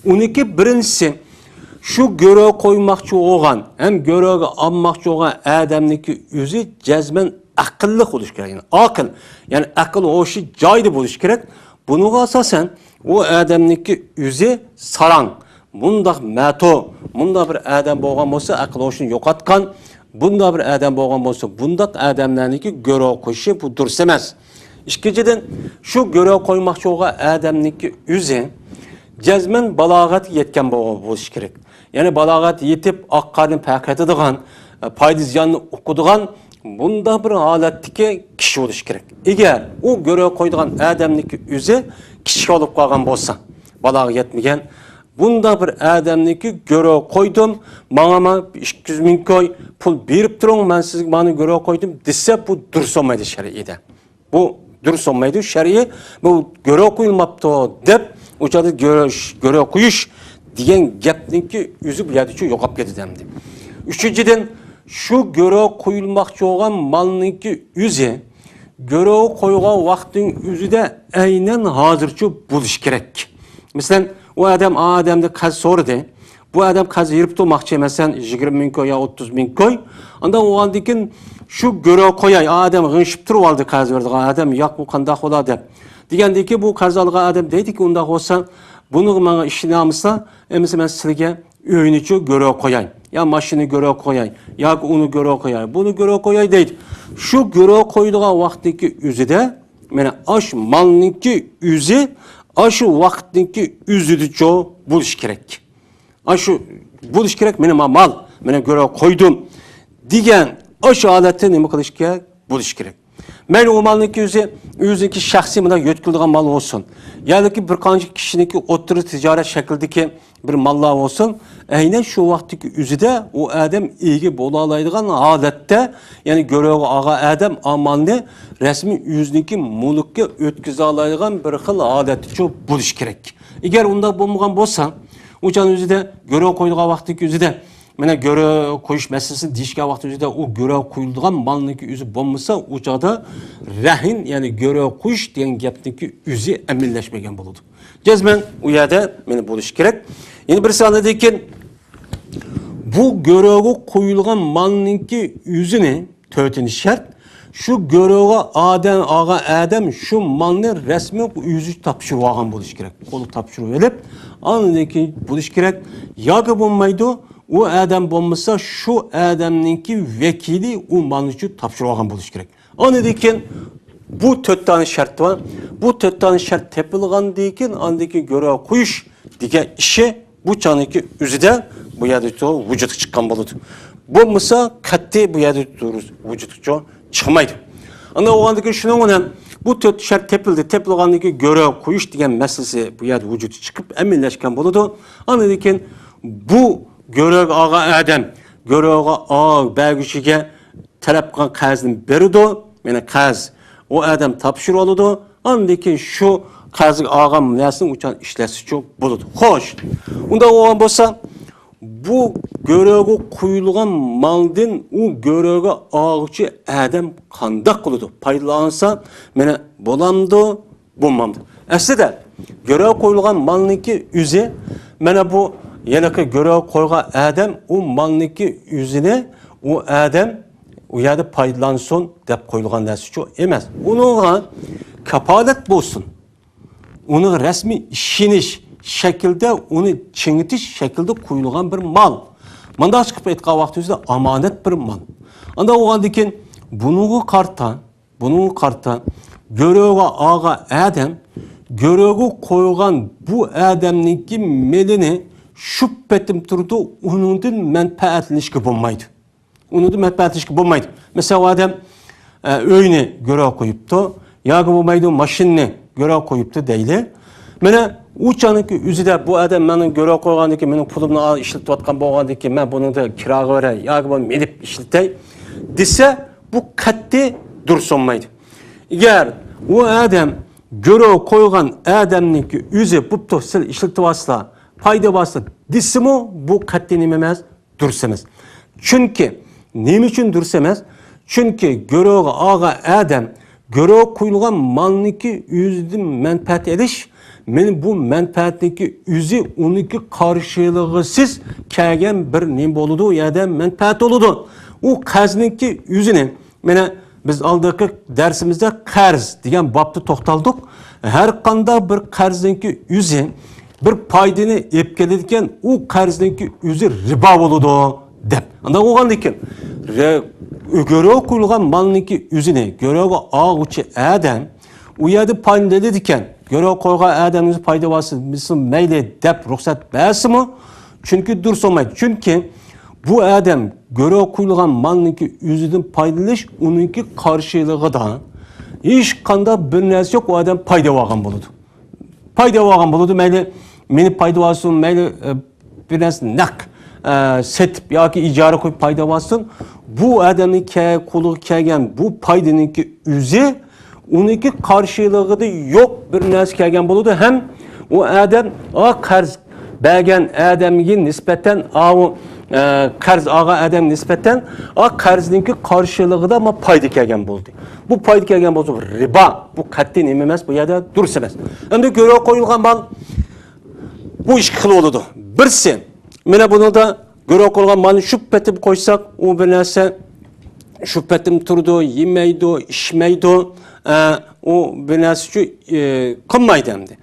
ئۇنىڭكى بىرىنچىسى، شۇ گۆرۈ قويماقچى بولغان ھەم گۆرۈگە ئالماقچى بولغان ئادەمنىڭكى ئۆزى جەزمەن ئەقىللىق بولۇشى كېرەك، يەنى ئاقىل، يەنى ئەقىل ھوشى جايىدا بولۇشى كېرەك. بۇنىڭغا ئاساسەن ئۇ ئادەمنىڭكى ئۆزى ساراڭ، مۇنداق مەتۇ، مۇنداق بىر ئادەم بولغان بولسا، ئەقىل ھوشىنى يوقاتقان، بۇنداق بىر ئادەم بولغان بولسا، بۇنداق ئادەملەرنىڭكى گۆرۈ قويۇشى بۇ دۇرۇس ئەمەس. ئىككىنچىدىن، شۇ گۆرۈ قويماقچى بولغان ئادەمنىڭكى ئۆزى جەزمەن بالاغەتكە يەتكەن بول-، بولۇشى كېرەك. يەنى بالاغەت يېتىپ، ئاق قارنى پەرق ئېتىدىغان، پايدا زىياننى ئۇقىدىغان بۇنداق بىر ھالەتتىكى كىشى بولۇشى كېرەك. ئەگەر ئۇ گۆرۈ قويىدىغان ئادەمنىڭكى ئۆزى كىچىك بولۇپ قالغان بولسا، بالاغا يەتمىگەن، بۇنداق بىر ئادەمنىڭكى گۆرۈ قويدۇم، ماڭا ما ئىككى يۈز مىڭ كوي پۇل بېرىپ تۇرۇڭ، مەن سىزگە مانا گۆرۈ قويدۇم دېسە، بۇ دۇرۇس بولمايدۇ شەرئىيدە. بۇ دۇرۇس بولمايدۇ. شەرئىي بۇ گۆرۈ قويۇلماپتۇ دەپ، ئۇ چاغدا گۆرۈ، گۆرۈ قويۇش دېگەن گەپنىڭكى ئۆزى بۇ يەردىچۇ يوقاپ كېتىدۇ ئەمدى. ئۈچىنچىدىن، شۇ گۆرۈ قويۇلماقچى بولغان مالنىڭكى ئۆزى گۆرۈ قويغان ۋاقىتنىڭ ئۆزىدە ئەينەن ھازىرچۇ بولۇشى كېرەك. مەسىلەن، ئۇ ئادەم، ئا ئادەمدە قەرز سورىدى. بۇ ئادەم قەرز بېرىپ تۇرماقچى، مەسىلەن، يىگىرمە مىڭ كوي يا ئوتتۇز مىڭ كوي. ئاندىن ئۇ ئاندىن كېيىن شۇ گۆرۈ قوياي، ئا ئادەم غىڭشىپ تۇرۇۋالدى قەرز بېرىدىغان ئادەم، ياق، بۇ قانداق بولا دەپ. دېگەندىن كېيىن بۇ قەرز ئالغان ئادەم دەيدىكى، ئۇنداق بولسا، بۇنىڭغا ماڭا ئىشىنەلمىسا، ئەمىسە مەن سىلىگە ئۆينىچۇ گۆرۈ قوياي، يا ماشىنىنى گۆرۈ قوياي، ياكى ئۇنى گۆرۈ قوياي، بۇنى گۆرۈ قوياي دەيدۇ. شۇ گۆرۈ قويىدىغان ۋاقىتنىڭكى ئۆزىدە، مانا ئاشۇ مالنىڭكى ئۆزى، ئاشۇ ۋاقىتنىڭكى ئۆزىدىچۇ بولۇشى كېرەك. ئاشۇ بولۇشى كېرەك، مېنىڭ ما-، مال، مانا گۆرۈ قويدۇم دېگەن ئاشۇ ھالەتتە نېمە قىلىش كېرەك؟ بولۇشى كېرەك. مەيلى ئۇ مالنىڭكى ئۆزى، ئۆزىنىڭكى شەخسىي مۇنداق يۆتكىلىدىغان مال بولسۇن، ياكى بىر قانچە كىشىنىڭكى ئوتتۇرا تىجارەت شەكلىدىكى بىر ماللار بولسۇن، ئەينەن شۇ ۋاقىتتىكى ئۆزىدە ئۇ ئادەم ئىگە بولالايدىغان ھالەتتە، يەنى گۆرۈگە ئالغان ئادەم ئامالنى رەسمىي ئۆزىنىڭكى مۈلكىگە ئۆتكۈزەلەيدىغان بىر خىل ھالەتتىچۇ بولۇشى كېرەك. ئەگەر ئۇنداق بولمىغان بولسا، ئۇ چاغنىڭ ئۆزىدە، گۆرۈگە قويىدىغان ۋاقىتتىكى ئۆزىدە، مانا گۆرۈ قويۇش مەسىلىسىنى دېيىشكەن ۋاقتى ئۆزىدە، ئۇ گۆرۈگە قويۇلىدىغان مالنىڭكى ئۆزى بولمىسا، ئۇ چاغدا رەھىن، يەنى گۆرۈگە قويۇش دېگەن گەپنىڭكى ئۆزى ئەمەلىيلەشمىگەن بولىدۇ. جەزمەن ئۇ يەردە مانا بولۇشى كېرەك. يەنە بىرسى ئاندىن كېيىن، بۇ گۆرۈگە قويۇلغان مالنىڭكى ئۆزىنى، تۆتىنچى شەرت، شۇ گۆرۈگە ئادەم، ئالغان ئادەم شۇ مالنى رەسمىي ئۆزى تاپشۇرۇۋالغان بولۇشى كېرەك. قولىغا تاپشۇرۇۋېلىپ، ئاندىن كېيىن بولۇشى كېرەك. ياكى بولمايدۇ، ئۇ ئادەم بولمىسا، شۇ ئادەمنىڭكى ۋەكىلى ئۇ مالنى شۇ تاپشۇرۇۋالغان بولۇشى كېرەك. ئاندىن كېيىن بۇ تۆت دانە شەرت بار. بۇ تۆت دانە شەرت تېپىلغاندىن كېيىن، ئاندىن كېيىن گۆرۈگە قويۇش دېگەن ئىشى بۇ چاغنىڭكى ئۆزىدە بۇ يەردە تۇ-، ۋۇجۇدقا چىققان بولىدۇ. بولمىسا، قەتئىي بۇ يەردە تۇرۇز ۋۇجۇدقا چىقمايدۇ. ئاندىن بولغاندىن كېيىن شۇنىڭ بىلەن بۇ تۆت شەرت تېپىلدى. تېپىلغاندىن كېيىن گۆرۈگە قويۇش دېگەن مەسىلىسى بۇ يەردە ۋۇجۇدقا چىقىپ ئەمەلىيلەشكەن بولىدۇ. ئاندىن كېيىن بۇ گۆرۈگە ئالغان ئادەم گۆرۈگە ئا-، بەرگۈچىگە تەلەپ قىلغان قەرزنى بېرىدۇ. يەنى قەرز ئۇ ئادەم تاپشۇرۇۋالىدۇ. ئاندىن كېيىن شۇ قەرزگە ئالغان نەرسىنى ئۇچان ئىشلەتسىچۇ بولىدۇ. خوش، ئۇنداق بولغان بولسا، بۇ گۆرۈگە قويۇلغان مالدىن ئۇ گۆرۈگە ئالغۇچى ئادەم قانداق قىلىدۇ؟ پايدىلانسا، مانا بولامدۇ، بولمامدۇ؟ ئەسلىدە، گۆرۈگە قويۇلغان مالنىڭكى ئۆزى، مانا بۇ ھېلىقى گۆرۈگە قويغان ئادەم ئۇ مالنىڭكى ئۆزىنى ئۇ ئادەم ئۇ يەردە پايدىلانسۇن دەپ قويۇلغان نەرسىچۇ ئەمەس. ئۇنىڭغا كاپالەت بولسۇن، ئۇنىڭ رەسمىي ئىشىنىش شەكلىدە، ئۇنى چىڭىتىش شەكلىدە قويۇلغان بىر مال. مۇنداق چىقىپ ئېيتقان ۋاقتىمىزدا ئامانەت بىر مال. ئانداق بولغاندىن كېيىن بۇنىڭغا قارىتا، بۇنىڭغا قارىتا، گۆرۈگە ئالغان ئادەم، گۆرۈگە قويغان بۇ ئادەمنىڭكى مېلىنى شۇ پېتىم تۇرىدۇ، ئۇنىڭدىن مەنپەئەتلىنىشكە بولمايدۇ. ئۇنىڭدىن مەنپەئەتلىنىشكە بولمايدۇ. مەسىلەن، ئۇ ئادەم، ئە، ئۆينى گۆرۈگە قويۇپتۇ، ياكى بولمايدۇ، ماشىنىنى گۆرۈگە قويۇپتۇ دەيلى. مانا ئۇ چاغنىڭكى ئۆزىدە بۇ ئادەم مېنىڭ گۆرۈگە قويغاندىن كېيىن، مېنىڭ پۇلۇمنى ئال، ئىشلىتىۋاتقان بولغاندىن كېيىن، مەن بۇنىڭدا كىراغا بېرەي ياكى بۇنى مىنىپ ئىشلىتەي دېسە، بۇ قەتئىي دۇرۇس بولمايدۇ. ئەگەر ئۇ ئادەم گۆرۈگە قويغان ئادەمنىڭكى ئۆزى، بوپتۇ، سىلەر ئىشلىتىۋالسىلەر، پايدا بارسىلەر دېسىمۇ، بۇ قەتئىي نېمە ئەمەس؟ دۇرۇس ئەمەس. چۈنكى، نېمە ئۈچۈن دۇرۇس ئەمەس؟ چۈنكى گۆرۈگە ئالغان ئادەم گۆرۈگە قويۇلغان مالنىڭكى ئۆزىدىن مەنپەئەت ئېلىش، مانا بۇ مەنپەئەتنىڭكى ئۆزى ئۇنىڭكى قارشىلىغىسىز كەلگەن بىر نېمە بولىدۇ، يا مەنپەئەت بولىدۇ. ئۇ قەرزنىڭكى ئۆزىنى، مانا، بىز ئالدىقى دەرسىمىزدە قەرز دېگەن بابتا توختالدۇق. ھەر قانداق بىر قەرزنىڭكى ئۆزى بىر پايدىنى ئېلىپ كېلىدىكەن، ئۇ قەرزنىڭكى ئۆزى رىبا بولىدۇ دەپ. ئانداق بولغاندىكىن، رە-، گۆرۈگە قويۇلغان مالنىڭكى ئۆزىنى گۆرۈگە ئالغۇچى ئادەم ئۇ يەردە پايدىلىنىدىكەن، گۆرۈگە قويغان ئادەمنىڭ پايدا بارسا مەيلى دەپ رۇخسەت بەرسىمۇ، چۈنكى دۇرۇس بولمايدۇ. چۈنكى بۇ ئادەم گۆرۈگە قويۇلغان مالنىڭكى ئۆزىدىن پايدىلىنىش ئۇنىڭكى قارشىلىقىدا ھېچقانداق بىر نەرسە يوق، ئۇ ئادەم پايدا ئالغان بولىدۇ. پايدا ئالغان بولىدۇ، مەيلى مېنى پايدا ئالسۇن، مەيلى، ئە، بىر نەرسە نەق، ئە، سېتىپ ياكى ئىجارە قويۇپ پايدا ئالسۇن. بۇ ئادەمنىڭ كە-، قولىغا كەلگەن بۇ پايدىنىڭكى ئۆزى ئۇنىڭكى قارشىلىقىدا يوق بىر نەرسە كەلگەن بولىدۇ ھەم ئۇ ئادەم، ئا، قەرز بەرگەن ئادەمگە نىسبەتەن، ئاۋۇ، ئە، قەرز ئالغان ئادەمگە نىسبەتەن، ئا، قەرزنىڭكى قارشىلىقىدا ما پايدا كەلگەن بولدى. بۇ پايدا كەلگەن بولسا، بۇ رىبا، بۇ قەتئىي نېمە ئەمەس، بۇ يەردە دۇرۇس ئەمەس. ئەمدى گۆرۈگە قويۇلغان مال بۇ ئىككى خىل بولىدۇ. بىرسى، مانا بۇنىڭدا گۆرۈگە قويۇلغان مالنى شۇ پېتىم قويساق، ئۇ بىر نەرسە شۇ پېتىم تۇرىدۇ، يېمەيدۇ، ئىچمەيدۇ، ئە، ئۇ بىر نەرسە شۇ، ئە، قىلمايدۇ ئەمدى.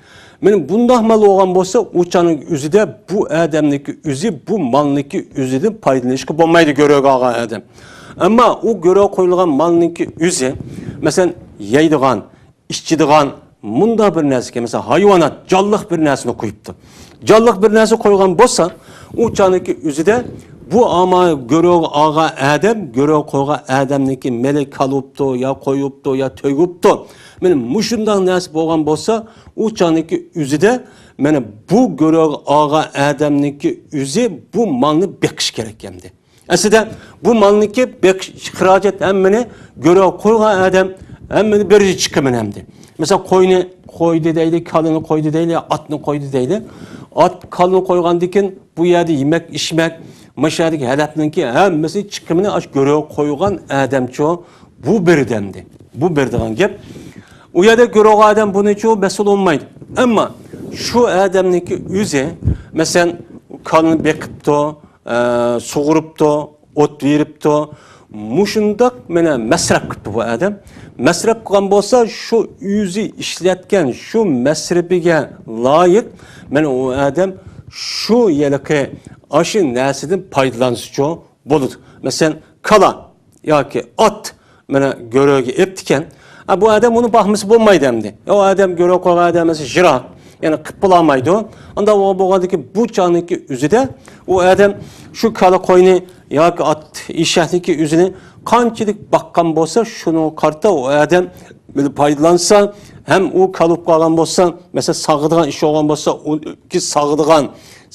مانا بۇنداق مال بولغان بولسا، ئۇ چاغنىڭ ئۆزىدە بۇ ئادەمنىڭكى ئۆزى، بۇ مالنىڭكى ئۆزىدىن پايدىلىنىشقا بولمايدۇ گۆرۈگە ئالغان ئادەم. ئەمما ئۇ گۆرۈگە قويۇلغان مالنىڭكى ئۆزى، مەسىلەن، يەيدىغان، ئىچىدىغان مۇنداق بىر نەرسىگە، مەسىلەن، ھايۋانات، جانلىق بىر نەرسىنى قويۇپتۇ. جانلىق بىر نەرسە قويغان بولسا، ئۇ چاغنىڭكى ئۆزىدە بۇ ئاما گۆرۈگە ئالغان ئادەم، گۆرۈگە قويغان ئادەمنىڭكى مېلى كالا بوپتۇ، يا قوي بوپتۇ، يا تۆگە بوپتۇ. مانا مۇشۇنداق نەرسە بولغان بولسا، ئۇ چاغنىڭكى ئۆزىدە مانا بۇ گۆرۈگە ئالغان ئادەمنىڭكى ئۆزى بۇ مالنى بېقىش كېرەك ئەمدى. ئەسلىدە بۇ مالنىڭكى بېقىش خىراجەت ھەممىنى گۆرۈگە قويغان ئادەم ھەممىنى بېرىدۇ چىقىمىنى ئەمدى. مەسىلەن، قوينى قويدى دەيلى، كالىنى قويدى دەيلى، ئاتنى قويدى دەيلى. ئات، كالىنى قويغاندىن كېيىن بۇ يەردە يېمەك، ئىچمەك، مۇشۇ يەردىكى ھەلەپنىڭكى ھەممىسى چىقىمىنى ئاشۇ گۆرۈگە قويغان ئادەمچۇ بۇ بېرىدۇ ئەمدى. بۇ بېرىدىغان گەپ. ئۇ يەردە گۆرۈگە ئادەم بۇنىچۇ مەسئۇل بولمايدۇ. ئەمما شۇ ئادەمنىڭكى ئۆزى، مەسىلەن، كالىنى بېقىپتۇ، ئە، سۇغۇرۇپتۇ، ئوت بېرىپتۇ. مۇشۇنداق مانا مەسرەپ قىپتۇ بۇ ئادەم. مەسرەپ قىلغان بولسا، شۇ ئۆزى ئىشلەتكەن شۇ مەسرىپىگە لايىق، مانا ئۇ ئادەم شۇ ھېلىقى ئاشۇ نەرسىدىن پايدىلانسىچۇ بولىدۇ. مەسىلەن، كالا ياكى ئات مانا گۆرۈگە ئېپتىكەن. ئا، بۇ ئادەم ئۇنى باقمىسا بولمايدۇ ئەمدى. ئۇ ئادەم گۆرۈگە قويغان ئادەم ئەمەس، جىرا. يەنى قىپ بولالمايدۇ. ئانداق بولغاندىكىن بۇ چاغنىڭكى ئۆزىدە ئۇ ئادەم شۇ كالا قوينى ياكى ئات ئېشەكنىڭكى ئۆزىنى قانچىلىك باققان بولسا، شۇنىڭغا قارىتا ئۇ ئادەم بىر پايدىلانسا، ھەم ئۇ كالا بولۇپ قالغان بولسا، مەسىلەن، ساغىدىغان ئىش بولغان بولسا، ئۇ ساغىدىغان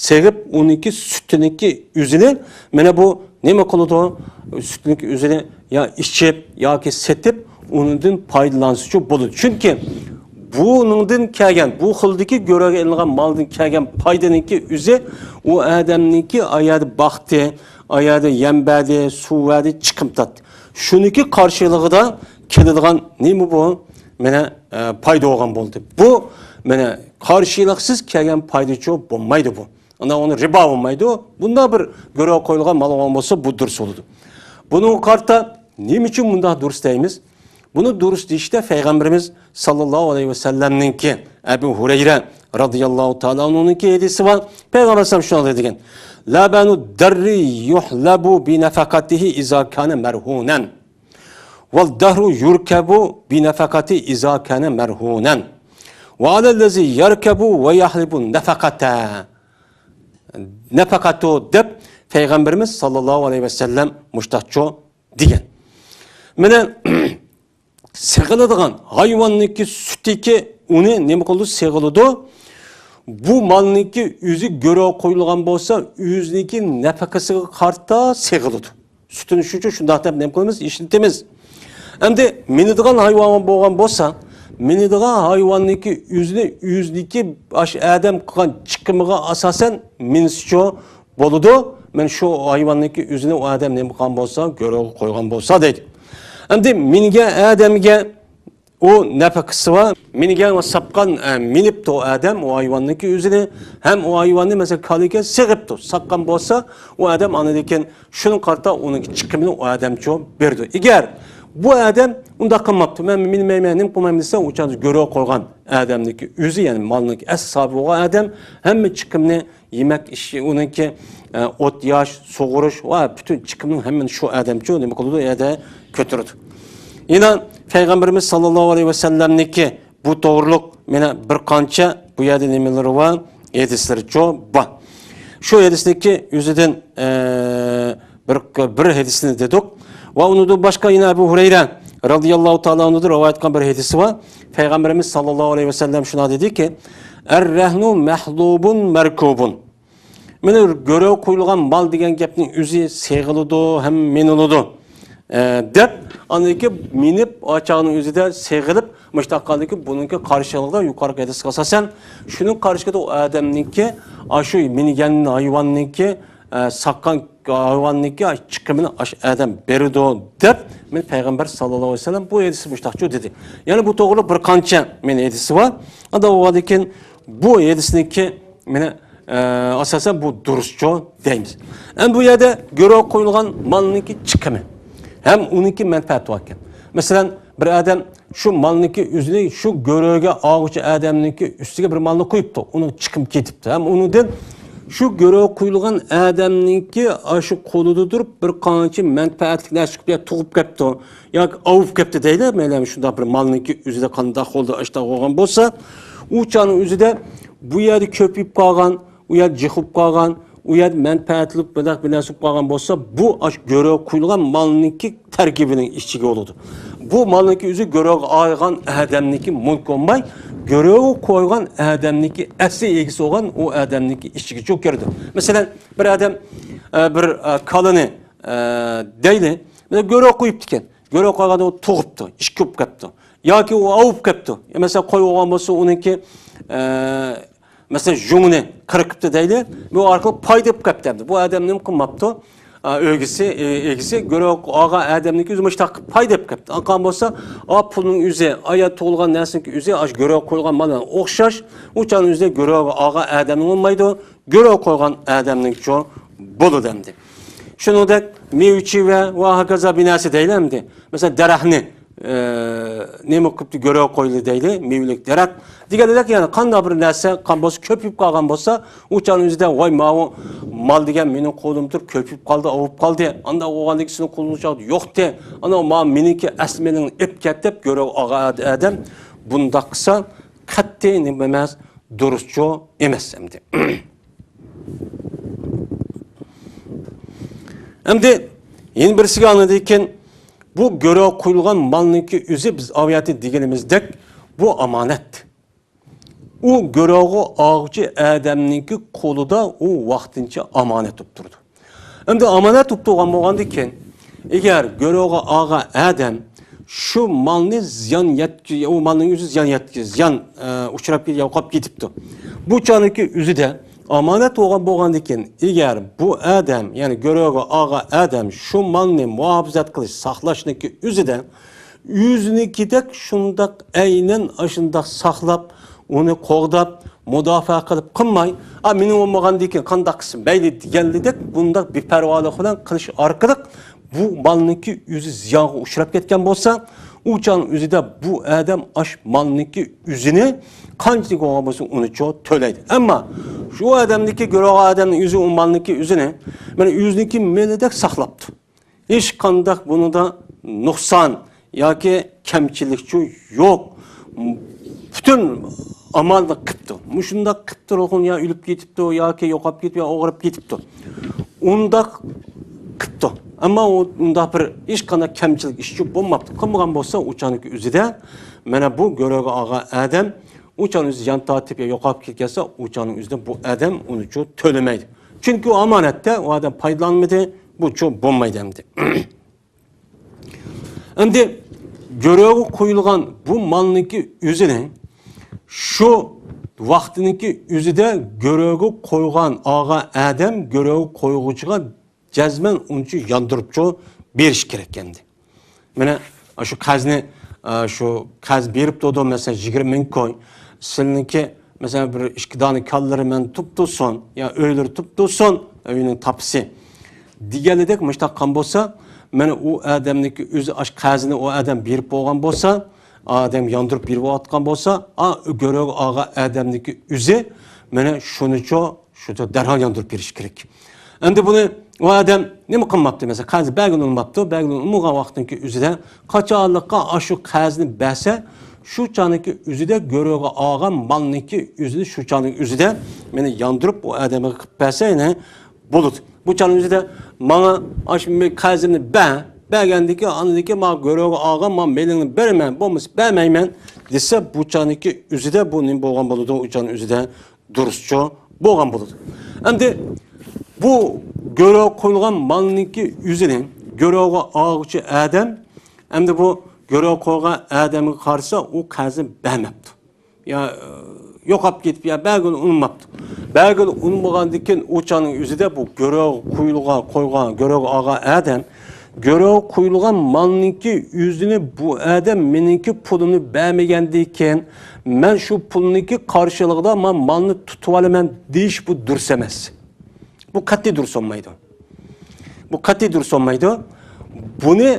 سېغىپ، ئۇنىڭكى سۈتىنىڭكى ئۆزىنى، مانا بۇ نېمە قىلىدۇ؟ سۈتنىڭكى ئۆزىنى يا ئىچىپ ياكى سېتىپ، ئۇنىڭدىن پايدىلانسىچۇ بولىدۇ. چۈنكى بۇنىڭدىن كەلگەن، بۇ خىلدىكى گۆرۈگە ئېلىنغان مالدىن كەلگەن پايدىنىڭكى ئۆزى ئۇ ئادەمنىڭكى ئايەردە باقتى، ئايەردە يەم بەردى، سۇ بەردى، چىقىم تارتتى. شۇنىڭكى قارشىلىقىدا كېلىدىغان نېمە بۇ؟ مانا، ئە، پايدا بولغان بولدى. بۇ، مانا، قارشىلىقسىز كەلگەن پايدىچۇ بولمايدۇ بۇ. ئانداق ئۇنى رىبا بولمايدۇ. بۇنداق بىر گۆرۈگە قويۇلغان مال بولغان بولسا، بۇ دۇرۇس بولىدۇ. بۇنىڭغا قارىتا نېمە ئۈچۈن بۇنداق دۇرۇس دەيمىز؟ بۇنى دۇرۇس دېيىشتە پەيغەمبىرىمىز ساللاللاھۇ ئەلەيھى ۋەسەللەمنىڭكى ئەبۇ ھۇرەيرە رازىياللاھۇ تائالا ئەنھۇنىڭكى ھەدىسى بار. پەيغەمبەر ئەلەيھىسسالام شۇنداق دېگەن: لبن الدر يحلب بنفقته إذا كان مرهونا، والدهر يركب بنفقته إذا كان مرهونا، وعلى الذي يركب ويحلب نفقته، نفقته دەپ پەيغەمبىرىمىز ساللاللاھۇ ئەلەيھى ۋەسەللەم مۇشتاقچۇ دېگەن. مانا، سېغىلىدىغان ھايۋاننىڭكى سۈتىكى ئۇنى نېمە قىلىدۇ؟ سېغىلىدۇ. بۇ مالنىڭكى ئۆزى گۆرۈگە قويۇلغان بولسا، ئۆزىنىڭكى نەپىقىسىگە قارىتا سېغىلىدۇ. سۈتىنى شۇنچە شۇنداق دەپ نېمە قىلىمىز؟ ئىشلىتىمىز. ئەمدى مىنىدىغان ھايۋان بولغان بولسا، مىنىدىغان ھايۋاننىڭكى ئۆزىنى، ئۆزىنىڭكى ئاشۇ ئادەم قىلغان چىقىمىغا ئاساسەن مىنسىچۇ بولىدۇ. مەن شۇ ھايۋاننىڭكى ئۆزىنى ئۇ ئادەم نېمە قىلغان بولسا، گۆرۈگە قويغان بولسا دەيدۇ. ئەمدى مىنگەن ئادەمگە ئۇ نەپىقىسى بار. مىنگەن ۋە ساپقان، ئە، مىنىپتۇ ئۇ ئادەم ئۇ ھايۋاننىڭكى ئۆزىنى، ھەم ئۇ ھايۋاننى، مەسىلەن، كالىكەن سېغىپتۇ، ساققان بولسا، ئۇ ئادەم ئاندىن كېيىن شۇنىڭغا قارىتا ئۇنىڭ چىقىمىنى ئۇ ئادەمچۇ بېرىدۇ. ئەگەر بۇ ئادەم ئۇنداق قىلماپتۇ، مەن بىلمەيمەن، نېمە قىلمايمەن دېسە، ئۇ چاغدا گۆرۈ قويغان ئادەمنىڭكى ئۆزى، يەنى مالنىڭكى ئەسلى ساھىبى بولغان ئادەم ھەممە چىقىمنى، يېمەك ئىشى، ئۇنىڭكى، ئە، ئوت ياش، سۇغۇرۇش ۋە پۈتۈن چىقىمنىڭ ھەممىنى شۇ ئادەمچۇ نېمە قىلىدۇ، ئۇ يەردە كۆتۈرىدۇ. يەنە پەيغەمبىرىمىز ساللاللاھۇ ئەلەيھى ۋەسەللەمنىڭكى بۇ توغرۇلۇق مانا بىر قانچە بۇ يەردە نېمىلىرى بار؟ ھەدىسلىرىچۇ بار. شۇ ھەدىسنىڭكى ئۆزىدىن، ئە، بىر، بىر ھەدىسنى دېدۇق. ۋە ئۇنىڭدىن باشقا يەنە ئەبۇ ھۇرەيرە رەزىياللاھۇ تائالا ئەنھۇدىن رىۋايەت قىلغان بىر ھەدىسى بار. پەيغەمبىرىمىز ساللاللاھۇ ئەلەيھى ۋەسەللەم شۇنداق دېدىكى، «الرهن محلوب مركوب.» مانا گۆرۈگە قويۇلغان مال دېگەن گەپنىڭ ئۆزى سېغىلىدۇ ھەم مىنىلىدۇ، ئە، دەپ، ئاندىن كېيىن مىنىپ، ئاچاغنىڭ ئۆزىدە سېغىلىپ، مۇشۇنداق قىلغاندىن كېيىن بۇنىڭكى قارشىلىقىدا يۇقىرىقى ھەدىسكە ئاساسەن، شۇنىڭ قارشىلىقىدا ئۇ ئادەمنىڭكى، ئاشۇ مىنگەن ھايۋاننىڭكى، ئە، ساققان ھايۋاننىڭكى چىقىمىنى ئاشۇ ئادەم بېرىدۇ، دەپ، مانا پەيغەمبەر ساللاللاھۇ ئەلەيھى ۋەسەللەم بۇ ھەدىسى مۇشۇنداقچۇ دېدى. يەنى بۇ توغرۇلۇق بىر قانچە مانا ھەدىسى بار. ئاندىن بولغاندىن كېيىن بۇ ھەدىسنىڭكى مانا، ئە، ئاساسەن بۇ دۇرۇسچۇ دەيمىز. ئەمدى بۇ يەردە گۆرۈگە قويۇلغان مالنىڭكى چىقىمى ھەم ئۇنىڭكى مەنپەئەتى بار ئىكەن. مەسىلەن، بىر ئادەم شۇ مالنىڭكى ئۆزىنى شۇ گۆرۈگە ئالغۇچى ئادەمنىڭكى ئۈستىگە بىر مالنى قويۇپتۇ، ئۇنىڭ چىقىمى كېتىپتۇ. ھەم ئۇنىڭدىن شۇ گۆرۈگە قويۇلغان ئادەمنىڭكى ئاشۇ قولىدا تۇرۇپ بىر قانچە مەنپەئەتلىك نەرسە چىقىپ يا تۇغۇپ كەپتۇ، ياكى ئاۋۇپ كەپتۇ دەيلى، مەيلى شۇنداق بىر مالنىڭكى ئۆزىدە قانداق قولدا ئاشتاق بولغان بولسا، ئۇ چاغنىڭ ئۆزىدە بۇ يەردە كۆپىيىپ قالغان، ئۇ يەردە جىقىپ قالغان، ئۇ يەردە مەنپەئەتلىك بىر بىر نەرسە بولۇپ قالغان بولسا، بۇ ئاش گۆرۈگە قويۇلغان مالنىڭكى تەركىبىنىڭ ئىچىگە بولىدۇ. بۇ مالنىڭكى ئۆزى گۆرۈگە ئالغان ئادەمنىڭكى مۈلكى بولماي، گۆرۈگە قويغان ئادەمنىڭكى ئەسلى ئىگىسى بولغان ئۇ ئادەمنىڭكى ئىچىگىچۇ كىرىدۇ. مەسىلەن، بىر ئادەم، ئە، بىر، ئە، كالىنى، ئە، دەيلى، مەسىلەن، گۆرۈگە قويۇپتىكەن. گۆرۈگە قويغاندا ئۇ تۇغۇپتۇ، ئىككى بولۇپ كەپتۇ. ياكى ئۇ ئاۋۇپ كەپتۇ. مەسىلەن، قوي بولغان بولسا ئۇنىڭكى، ئە، مەسىلەن، ژۇڭىنى قىرقىپتۇ دەيلى. بۇ ئارقىلىق پايدا بولۇپ كەپتۇ ئەمدى. بۇ ئادەم نېمە قىلماپتۇ؟ ئا، ئۆگىسى، ئە، ئىگىسى گۆرۈگە ئالغان ئادەمنىڭكى ئۆزى مۇشۇنداق قىلىپ پايدا بولۇپ كەپتۇ. ئالغان بولسا، ئا، پۇلنىڭ ئۆزى، ئا، يا تۇغۇلغان نەرسىنىڭكى ئۆزى، ئاشۇ گۆرۈگە قويۇلغان مال بىلەن ئوخشاش. ئۇ چاغنىڭ ئۆزىدە گۆرۈگە ئالغان ئادەمنىڭ بولمايدۇ. گۆرۈگە قويغان ئادەمنىڭكىچۇ بولىدۇ ئەمدى. شۇنىڭدەك مېۋىچى ۋە، ۋە ھاكازا بىر نەرسە دەيلى ئەمدى. مەسىلەن، دەرەخنى، ئە، نېمە قىلىپتۇ، گۆرۈگە قويدى دەيلى، مېۋىلىك دەرەخ. دېگەندەك، يەنى قانداق بىر نەرسە قالغان بولسا، كۆپىيىپ قالغان بولسا، ئۇ چاغنىڭ ئۆزىدە، ۋاي، ماۋۇ مال دېگەن مېنىڭ قولۇمدا تۇرۇپ كۆپىيىپ قالدى، ئاۋۇپ قالدى. ئانداق بولغاندىن كېيىن سېنىڭ قولۇڭدا يوقتى. ئانا، ماۋۇ مېنىڭكى ئەسلى مېنىڭ ئېلىپ كەت دەپ گۆرۈگە ئالغان ئادەم بۇنداق قىلسا، قەتئىي نېمە ئەمەس، دۇرۇسچۇ ئەمەس ئەمدى. ئەمدى يەنە بىرسىگە ئاندىن كېيىن بۇ گۆرۈگە قويۇلغان مالنىڭكى ئۆزى بىز ئاۋۇ يەردە دېگىنىمىزدەك بۇ ئامانەت. ئۇ گۆرۈگە ئالغۇچى ئادەمنىڭكى قولىدا ئۇ ۋاقتىنچە ئامانەت بولۇپ تۇرىدۇ. ئەمدى ئامانەت بولۇپ تۇرغان بولغاندىن كېيىن، ئەگەر گۆرۈگە ئالغان ئادەم شۇ مالنى زىيان يەتكۈ-، ئۇ مالنىڭ ئۆزى زىيان يەتكۈ-، زىيان، ئە، ئۇچراپ كېتىپ، يوقاپ كېتىپتۇ. بۇ چاغنىڭكى ئۆزىدە ئامانەت بولغان بولغاندىن كېيىن، ئەگەر بۇ ئادەم، يەنى گۆرۈگە ئالغان ئادەم شۇ مالنى مۇھاپىزەت قىلىش، ساقلاشنىڭكى ئۆزىدە ئۆزىنىڭكىدەك شۇنداق ئەينەن ئاشۇنداق ساقلاپ، ئۇنى قوغداپ، مۇداپىئە قىلىپ قىلماي، «ئا، مېنىڭ بولمىغاندىن كېيىن قانداق قىلسۇن، مەيلى» دېگەنلىدەك بۇنداق بىپەرۋالىق بىلەن قىلىش ئارقىلىق بۇ مالنىڭكى ئۆزى زىيانغا ئۇچراپ كەتكەن بولسا، ئۇ چاغنىڭ ئۆزىدە بۇ ئادەم ئاش مالنىڭكى ئۆزىنى قانچىلىك بولغان بولسا ئۇنىچۇ تۆلەيدۇ. ئەمما شۇ ئادەمنىڭكى، گۆرۈگە ئادەمنىڭ ئۆزى ئۇ مالنىڭكى ئۆزىنى مانا ئۆزىنىڭكى مېلىدەك ساقلاپتۇ. ھېچقانداق بۇنىڭدا نۇقسان ياكى كەمچىلىكچۇ يوق. پۈتۈن ئامالنى قىپتۇ. مۇشۇنداق قىپ تۇرغۇن يا ئۆلۈپ كېتىپتۇ، ياكى يوقاپ كېتىپ، يا ئوغرىپ كېتىپتۇ. ئۇنداق قىپتۇ. ئەمما ئۇ، ئۇنداق بىر ھېچقانداق كەمچىلىك ئىشچۇ بولماپتۇ. قىلمىغان بولسا، ئۇ چاغنىڭكى ئۆزىدە مانا بۇ گۆرۈگە ئالغان ئادەم ئۇ چاغنىڭ ئۆزى زىيان تارتىپ يا يوقاپ كەتكەنسە، ئۇ چاغنىڭ ئۆزىدە بۇ ئادەم ئۇنىچۇ تۆلىمەيدۇ. چۈنكى ئۇ ئامانەتتە، ئۇ ئادەم پايدىلانمىدى، بۇچۇ بولمايدۇ ئەمدى. ئەمدى گۆرۈگە قويۇلغان بۇ مالنىڭكى ئۆزىنى شۇ ۋاقتىنىڭكى ئۆزىدە گۆرۈگە قويغان، ئالغان ئادەم گۆرۈگە قويغۇچىغا جەزمەن ئۇنچە ياندۇرۇپچۇ بېرىش كېرەك ئەمدى. مانا شۇ قەرزنى، ئە، شۇ قەرز بېرىپ تۇردۇم، مەسىلەن، يىگىرمە مىڭ كوي. سىلىنىڭكى، مەسىلەن، بىر ئىككى دانە كالىلىرى مەن تۇپتۇرسۇن، يا ئۆيلىرى تۇپتۇرسۇن، ئۆينىڭ تاپىسى. دېگەنلىدەك مۇشۇنداق قىلغان بولسا، مانا ئۇ ئادەمنىڭكى ئۆزى ئاش قەرزىنى ئۇ ئادەم بېرىپ بولغان بولسا، ئادەم ياندۇرۇپ بېرىۋاتقان بولسا، ئا، گۆرۈگە ئالغان ئادەمنىڭكى ئۆزى مانا شۇنىچۇ، شۇنىچۇ دەرھال ياندۇرۇپ بېرىش كېرەك. ئەمدى بۇنى ئۇ ئادەم نېمە قىلماپتۇ؟ مەسىلەن، قەرز بەرگىلى ئۇنىماپتۇ، بەرگىلى ئۇنىمىغان ۋاقىتنىڭكى ئۆزىدە قاچانلىققا ئاشۇ قەرزنى بەرسە، شۇ چاغنىڭكى ئۆزىدە گۆرۈگە ئالغان مالنىڭكى ئۆزىنى شۇ چاغنىڭ ئۆزىدە مانا ياندۇرۇپ ئۇ ئادەمگە قىلىپ بەرسە، يەنە بولىدۇ. بۇ چاغنىڭ ئۆزىدە ماڭا ئاشۇ مېنىڭ قەرزىمنى بەر، بەرگەندىن كېيىن، ئاندىن كېيىن ماڭا گۆرۈگە ئالغان مال مېلىڭنى بېرىمەن، بولمىسا بەرمەيمەن دېسە، بۇ چاغنىڭكى ئۆزىدە بۇ نېمە بولغان بولىدۇ؟ ئۇ چاغنىڭ ئۆزىدە دۇرۇسچۇ بولغان بولىدۇ. ئەمدى بۇ گۆرۈگە قويۇلغان مالنىڭكى ئۆزىنى گۆرۈگە ئالغۇچى ئادەم، ئەمدى بۇ گۆرۈگە قويغان ئادەمگە قارىسا، ئۇ قەرزنى بەرمەپتۇ. يا، ئە، يوقاپ كېتىپ، يا بەرگىلى ئۇنىماپتۇ. بەرگىلى ئۇنىمىغاندىن كېيىن ئۇ چاغنىڭ ئۆزىدە بۇ گۆرۈگە قويۇلغان، قويغان، گۆرۈگە ئالغان ئادەم گۆرۈگە قويۇلغان مالنىڭكى ئۆزىنى بۇ ئادەم مېنىڭكى پۇلۇمنى بەرمىگەندىن كېيىن، مەن شۇ پۇلنىڭكى قارشىلىقىدا مەن مالنى تۇتۇۋالىمەن دېيىش بۇ دۇرۇس ئەمەس. بۇ قەتئىي دۇرۇس بولمايدۇ. بۇ قەتئىي دۇرۇس بولمايدۇ. بۇنى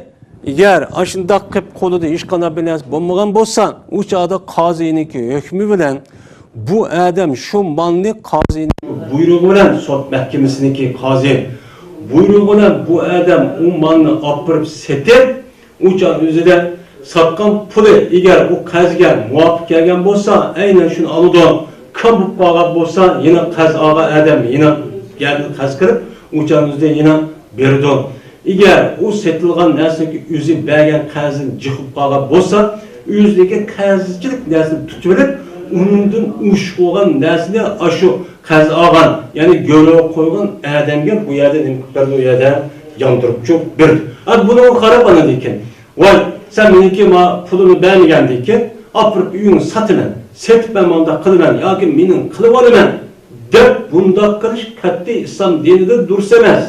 ئەگەر ئاشۇنداق قىلىپ قولىدا ھېچقانداق بىر نەرسە بولمىغان بولسا، ئۇ چاغدا قازىنىڭكى ھۆكمى بىلەن بۇ ئادەم شۇ مالنى قازىنىڭ بۇيرۇقى بىلەن، سوت مەھكىمىسىنىڭكى قازى بۇيرۇقى بىلەن بۇ ئادەم ئۇ مالنى ئاپىرىپ سېتىپ، ئۇ چاغ ئۆزىدە ساتقان پۇلى ئەگەر ئۇ قەرزگە مۇۋاپىق كەلگەن بولسا، ئەينەن شۇنى ئالىدۇ. كەم بولۇپ قالغان بولسا، يەنە قەرز ئالغان ئادەم يەنە يەردىن قەرز قىلىپ، ئۇ چاغ ئۆزىدە يەنە بېرىدۇ. ئەگەر ئۇ سېتىلغان نەرسىگە ئۆزى بەرگەن قەرزىدىن جىق بولۇپ قالغان بولسا، ئۆزىدىكى قەرزچىلىك نەرسىنى تۇتۇۋېلىپ، ئۇنىڭدىن ئوشۇق بولغان نەرسىنى ئاشۇ قەرز ئالغان، يەنى گۆرۈگە قويغان ئادەمگە بۇ يەردە نېمە قىلىپ بەردى؟ ئۇ يەردە ياندۇرۇپچۇ بېرىدۇ. ھە، بۇنىڭغا قاراپ ئاندىن كېيىن، ۋاي، سەن مېنىڭكى ما پۇلۇمنى بەرمىگەندىن كېيىن، ئاپىرىپ ئۆيۈڭنى ساتىمەن، سېتىپ مەن مۇنداق قىلىمەن ياكى مېنىڭ قىلىۋالىمەن دەپ بۇنداق قىلىش قەتئىي ئىسلام دىنىدا دۇرۇس ئەمەس.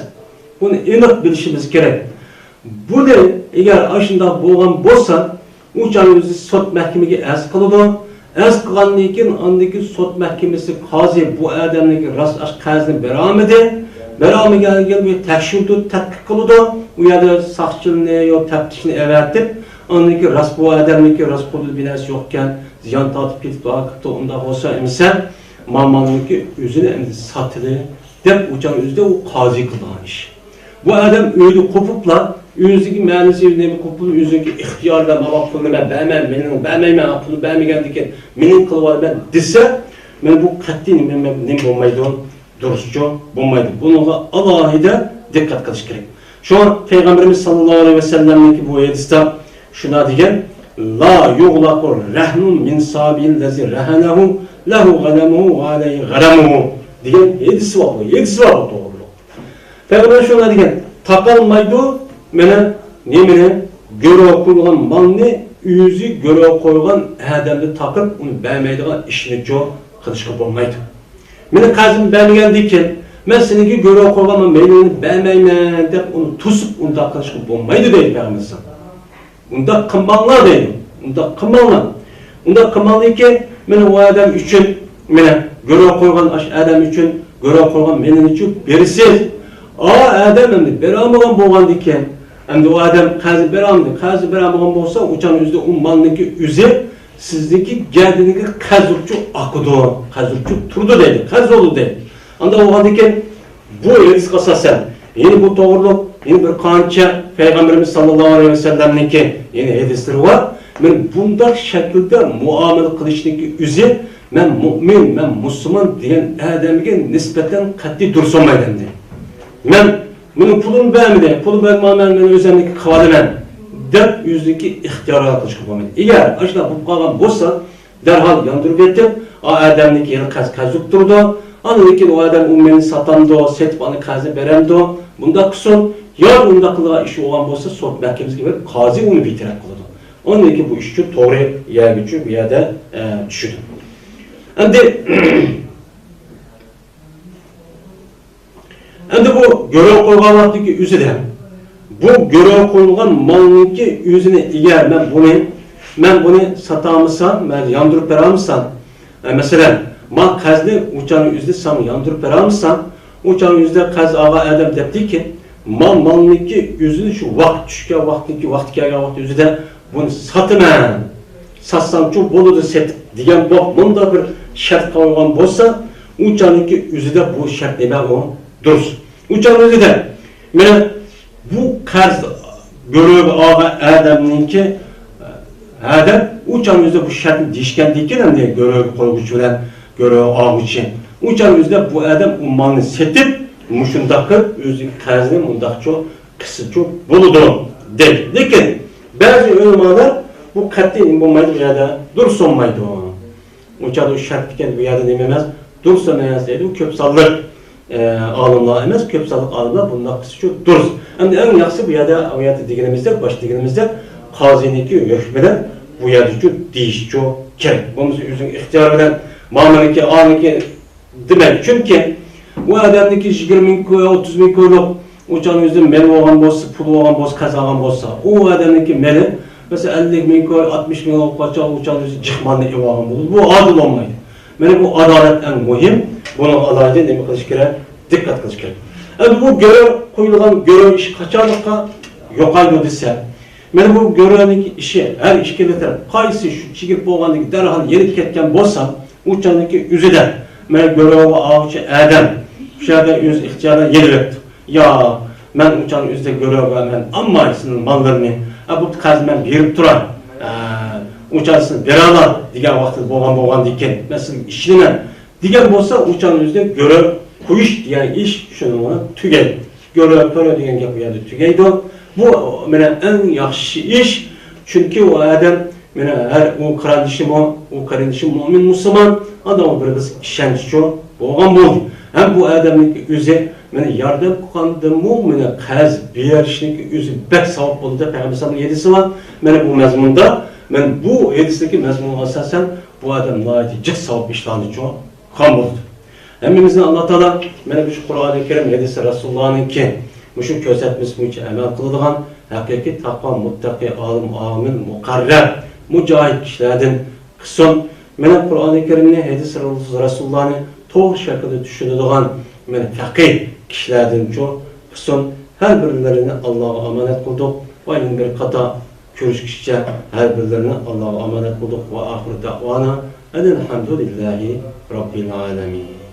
بۇنى ئېنىق بىلىشىمىز كېرەك. بۇنى ئەگەر ئاشۇنداق بولغان بولسا، ئۇ چاغ ئۆزى سوت مەھكىمىگە ئەرز قىلىدۇ. ئەرز قىلغاندىن كېيىن، ئاندىن كېيىن سوت مەھكىمىسى، قازى بۇ ئادەمنىڭكى راست ئاش قەرزىنى بېرەلمىدى. بېرەلمىگەندىن كېيىن بۇ تەكشۈرىدۇ، تەتقىق قىلىدۇ. ئۇ يەردە ساقچىلىرىنى، يو تەپتىشنى ئەۋەتىپ، ئاندىن كېيىن راست بۇ ئادەمنىڭكى راست قولىدا بىر نەرسە يوقكەن، زىيان تارتىپ كېتىپتۇ، ئاقىپتۇ، ئۇنداق بولسا ئەمىسە، ما مالنىڭكى ئۆزىنى ئەمدى ساتىلى دەپ ئۇ چاغ ئۆزىدە ئۇ قازى قىلىدىغان ئىش. بۇ ئادەم ئۆيدە قوپۇپلا، ئۆزىنىڭكى مەنىسى نېمە قوپۇپ، ئۆزىنىڭكى ئىختىيارى بىلەن، ماۋاق پۇلنى مەن بەرمەن، مېنىڭ بەرمەيمەن، ما پۇلنى بەرمىگەندىكىن مېنىڭ قىلىۋالىمەن دېسە، مەن بۇ قەتئىي نېمە، نېمە، نېمە بولمايدۇ، دۇرۇسچۇ بولمايدۇ. بۇنىڭغا ئالاھىدە دىققەت قىلىش كېرەك. شۇڭا پەيغەمبىرىمىز ساللاللاھۇ ئەلەيھى ۋەسەللەمنىڭكى بۇ ھەدىستە شۇنداق دېگەن، لا يۇغلەقۇ رەھنۇن مىن سابىل لەزى رەھەنەھۇ لەھۇ غەنەمۇھۇ ۋە ئەلەيھى غەرەمۇھۇ دېگەن ھەدىس بار، بۇ ھەدىس بار بۇ توغرۇلۇق. پەيغەمبەر شۇنداق دېگەن، تاقالمايدۇ، مانا نېمىنى، گۆرۈگە قويۇلغان مالنى ئۆزى گۆرۈگە قويغان ئادەمنى تاقىپ، ئۇنى بەرمەيدىغان ئىشنىچۇ قىلىشقا بولمايدۇ. مېنىڭ قەرزىمنى بەرمىگەندىن كېيىن، مەن سېنىڭكى گۆرۈگە قويغان مېلىڭنى بەرمەيمەن دەپ ئۇنى توسۇپ، ئۇنداق قىلىشقا بولمايدۇ دەيدۇ پەيغەمبەر. ئۇنداق قىلماڭلار دەيدۇ. ئۇنداق قىلماڭلار. ئۇنداق قىلماڭلاركى، مانا ئۇ ئادەم ئۈچۈن، مانا گۆرۈگە قويغان ئاشۇ ئادەم ئۈچۈن، گۆرۈگە قويغان مېلىنى ئۈچۈن بېرىسىز. ئا ئادەم ئەمدى بېرەلمىگەن بولغاندىكىن، ئەمدى ئۇ ئادەم قەرزنى بېرەلمىدى. قەرزنى بېرەلمىگەن بولسا، ئۇ چاغ ئۆزىدە ئۇ مالنىڭكى ئۆزى سىزنىڭكى گەدىنىڭكى قەرز بولۇپچۇ ئاقىدۇ، قەرز بولۇپچۇ تۇرىدۇ دەيدۇ، قەرز بولىدۇ دەيدۇ. ئانداق بولغاندىكىن، بۇ ھەدىسكە ئاساسەن، يەنە بۇ توغرۇلۇق يەنە بىر قانچە پەيغەمبىرىمىز ساللاللاھۇ ئەلەيھى ۋەسەللەمنىڭكى يەنە ھەدىسلىرى بار. مەن بۇنداق شەكىلدە مۇئامىلە قىلىشنىڭكى ئۆزى، مەن مۇئمىن، مەن مۇسۇلمان دېگەن ئادەمگە نىسبەتەن قەتئىي دۇرۇس بولمايدۇ ئەمدى. مەن مېنىڭ پۇلۇمنى بەرمىدى، پۇلۇمنى بەرمىگەن، مەن ئۆزۈمنىڭكى قىلىۋالىمەن دەپ ئۆزىنىڭكى ئىختىيارىغا قىلىشقا بولمايدۇ. ئەگەر ئاشۇنداق بولۇپ قالغان بولسا، دەرھال ياندۇرۇپ ئېتىپ، ئا ئادەمنىڭكى يەنە قەرز، قەرز بولۇپ تۇرىدۇ. ئاندىن كېيىن ئۇ ئادەم ئۇ مېلىنى ساتامدۇ، سېتىپ ئانا قەرزنى بېرەمدۇ، بۇنداق قىلسۇن. يا ئۇنداق قىلىدىغان ئىشى بولغان بولسا، سوت مەھكىمىسىگە بېرىپ، قازى ئۇنى بىر تەرەپ قىلىدۇ. ئاندىن كېيىن بۇ ئىشچۇ توغرا يەرگىچۇ بۇ يەردە، ئە، چۈشىدۇ. ئەمدى ئەمدى بۇ گۆرۈگە قويغان ۋاقتىدىكى ئۆزىدە، بۇ گۆرۈگە قويۇلغان مالنىڭكى ئۆزىنى ئەگەر مەن بۇنى، مەن بۇنى ساتالمىسام، مەن ياندۇرۇپ بېرەلمىسەم، ئە، مەسىلەن، ما قەرزنى ئۇ چاغنىڭ ئۆزىدە ساڭا ياندۇرۇپ بېرەلمىسەم، ئۇ چاغنىڭ ئۆزىدە قەرز ئالغان ئادەم دەپتىكى، ما-، مالنىڭكى ئۆزىنى شۇ ۋاقىت چۈشكەن ۋاقىتتىكى، ۋاقتى كەلگەن ۋاقىت ئۆزىدە بۇنى ساتىمەن، ساتسامچۇ بولىدۇ سېتىپ دېگەن بولۇپ، مۇنداق بىر شەرت قويغان بولسا، ئۇ چاغنىڭكى ئۆزىدە بۇ شەرت نېمە ئۇ دۇرۇس. ئۇ چاغنىڭ ئۆزىدە مانا بۇ قەرز گۆرۈگە ئالغان ئادەمنىڭكى ئادەم ئۇ چاغنىڭ ئۆزىدە بۇ شەرتنى دېيىشكەندىكىن، ئەمدى گۆرۈگە قويغۇچى بىلەن گۆرۈگە ئالغۇچى. ئۇ چاغنىڭ ئۆزىدە بۇ ئادەم ئۇ مالنى سېتىپ، مۇشۇنداق قىلىپ ئۆزىنىڭ قەرزىنى مۇنداقچۇ قىلسىچۇ بولىدۇ دەيدۇ. لېكىن بەزى ئۆلىمالار بۇ قەتئىي نېمە بولمايدۇ، بۇ يەردە دۇرۇس بولمايدۇ. ئۇ چاغدا ئۇ شەرت ئىكەن، بۇ يەردە نېمە ئەمەس، دۇرۇس ئەمەس دەيدۇ. كۆپ سانلىق، ئە، ئالىملار ئەمەس، كۆپ سانلىق ئالىملار بۇنداق قىلسىچۇ دۇرۇس. ئەمدى ئەڭ ياخشىسى بۇ يەردە، ئۇ يەردە دېگىنىمىزدەك، باشتا دېگىنىمىزدەك، قازىنىڭكى ھۆكمى بىلەن بۇ يەردىچۇ دېيىشچۇ كېرەك. بولمىسا ئۆزىنىڭ ئىختىيارى بىلەن مامىنىڭكى، ئانىڭكى دېمەيدۇ. چۈنكى ئۇ ئادەمنىڭكى يىگىرمە مىڭ كوي، ئوتتۇز مىڭ كويلۇق ئۇ چاغنىڭ ئۆزىدە مېلى بولغان بولسا، پۇلى بولغان بولسا، قەرز ئالغان بولسا، ئۇ ئادەمنىڭكى مېلى، مەسىلەن، ئەللىك مىڭ كوي، ئاتمىش مىڭ بولغان چاغ، ئۇ چاغنىڭ ئۆزىدە جىق مالنى ئېلىۋالغان بولىدۇ. بۇ ئادىل بولمايدۇ. مانا بۇ ئادالەت ئەڭ مۇھىم. بۇنىڭغا ئالاھىدە نېمە قىلىش كېرەك؟ دىققەت قىلىش كېرەك. ئەمدى بۇ گۆرۈ قويۇلغان گۆرۈ ئىشى قاچانلىققا يوقايدۇ دېسە، مانا بۇ گۆرۈنىڭ ئىشى ھەر ئىككىلا تەرەپ قايسى شۇ چېگىپ بولغاندىن كېيىن دەرھال يېنىپ كەتكەن بولسا، ئۇ چاغدىكى ئۆزىدە مانا گۆرۈگە ئالغۇچى ئادەم شۇ يەردە ئۆز ئىختىيارىدا يېنىۋېتىپتۇ. يا، مەن ئۇ چاغنىڭ ئۆزىدە گۆرۈگە مەن ئالماي سېنىڭ ماللىرىنى، ئە، بۇ قەرز مەن بېرىپ تۇراي، ئە، ئۇ چاغ سېنى بېرەلا دېگەن ۋاقتىدا بولغان، بولغاندىكىن مەن سىزگە ئىشىنىمەن دېگەن بولسا، ئۇ چاغنىڭ ئۆزىدە گۆرۈ قويۇش دېگەن ئىش شۇنىڭ بىلەن تۈگەيدۇ. گۆرۈ، پۆرە دېگەن گەپ بۇ يەردە تۈگەيدۇ. بۇ مانا ئەڭ ياخشى ئىش. چۈنكى ئۇ ئادەم مانا ھەر ئۇ قېرىندىشىمۇ، ئۇ قېرىندىشىم مۆمىن مۇسۇلمان، ئاندىن ئۇ بىر بىز ئىشەنچچۇ بولغان بولدى. ھەم بۇ ئادەمنىڭكى ئۆزى مانا ياردەم قىلغاندىنمۇ مانا قەرز بېرىشنىڭكى ئۆزى بەك ساۋاب بولدى دەپ پەيغەمبەر ئەلەيھىسسالامنىڭ ھەدىسى بار. مانا بۇ مەزمۇندا، مانا بۇ ھەدىسنىڭكى مەزمۇنىغا ئاساسەن بۇ ئادەم ناھايىتى جىق ساۋاب ئىشلارنىچۇ قىلغان بولدى. ھەممىمىزنى ئاللا تائالا مانا مۇشۇ قۇرئانى كەرىم، ھەدىسى رەسۇلۇللانىڭكى مۇشۇ كۆرسەتمىسى بويىچە ئەمەل قىلىدىغان ھەقىقىي تەقۋا، مۇتتەقى، ئالىم، ئامىل، مۇقەررەب، مۇجاھىد كىشىلەردىن قىلسۇن. مانا قۇرئانى كەرىمنى، ھەدىسى رەسۇلۇللانى توغرا شەكىلدە چۈشىنىدىغان مانا پەقىھ كىشىلەردىنچۇ قىلسۇن. ھەر بىرلىرىنى ئاللاغا ئامانەت قىلدۇق. ۋە يەنە بىر قاتا كۆرۈشكىچە ھەر بىرلىرىنى ئاللاغا ئامانەت قىلدۇق. ۋە ئاخىرۇ دەئۋانا ئەنىل ھەمدۇلىللاھى رەببىل ئالەمىن.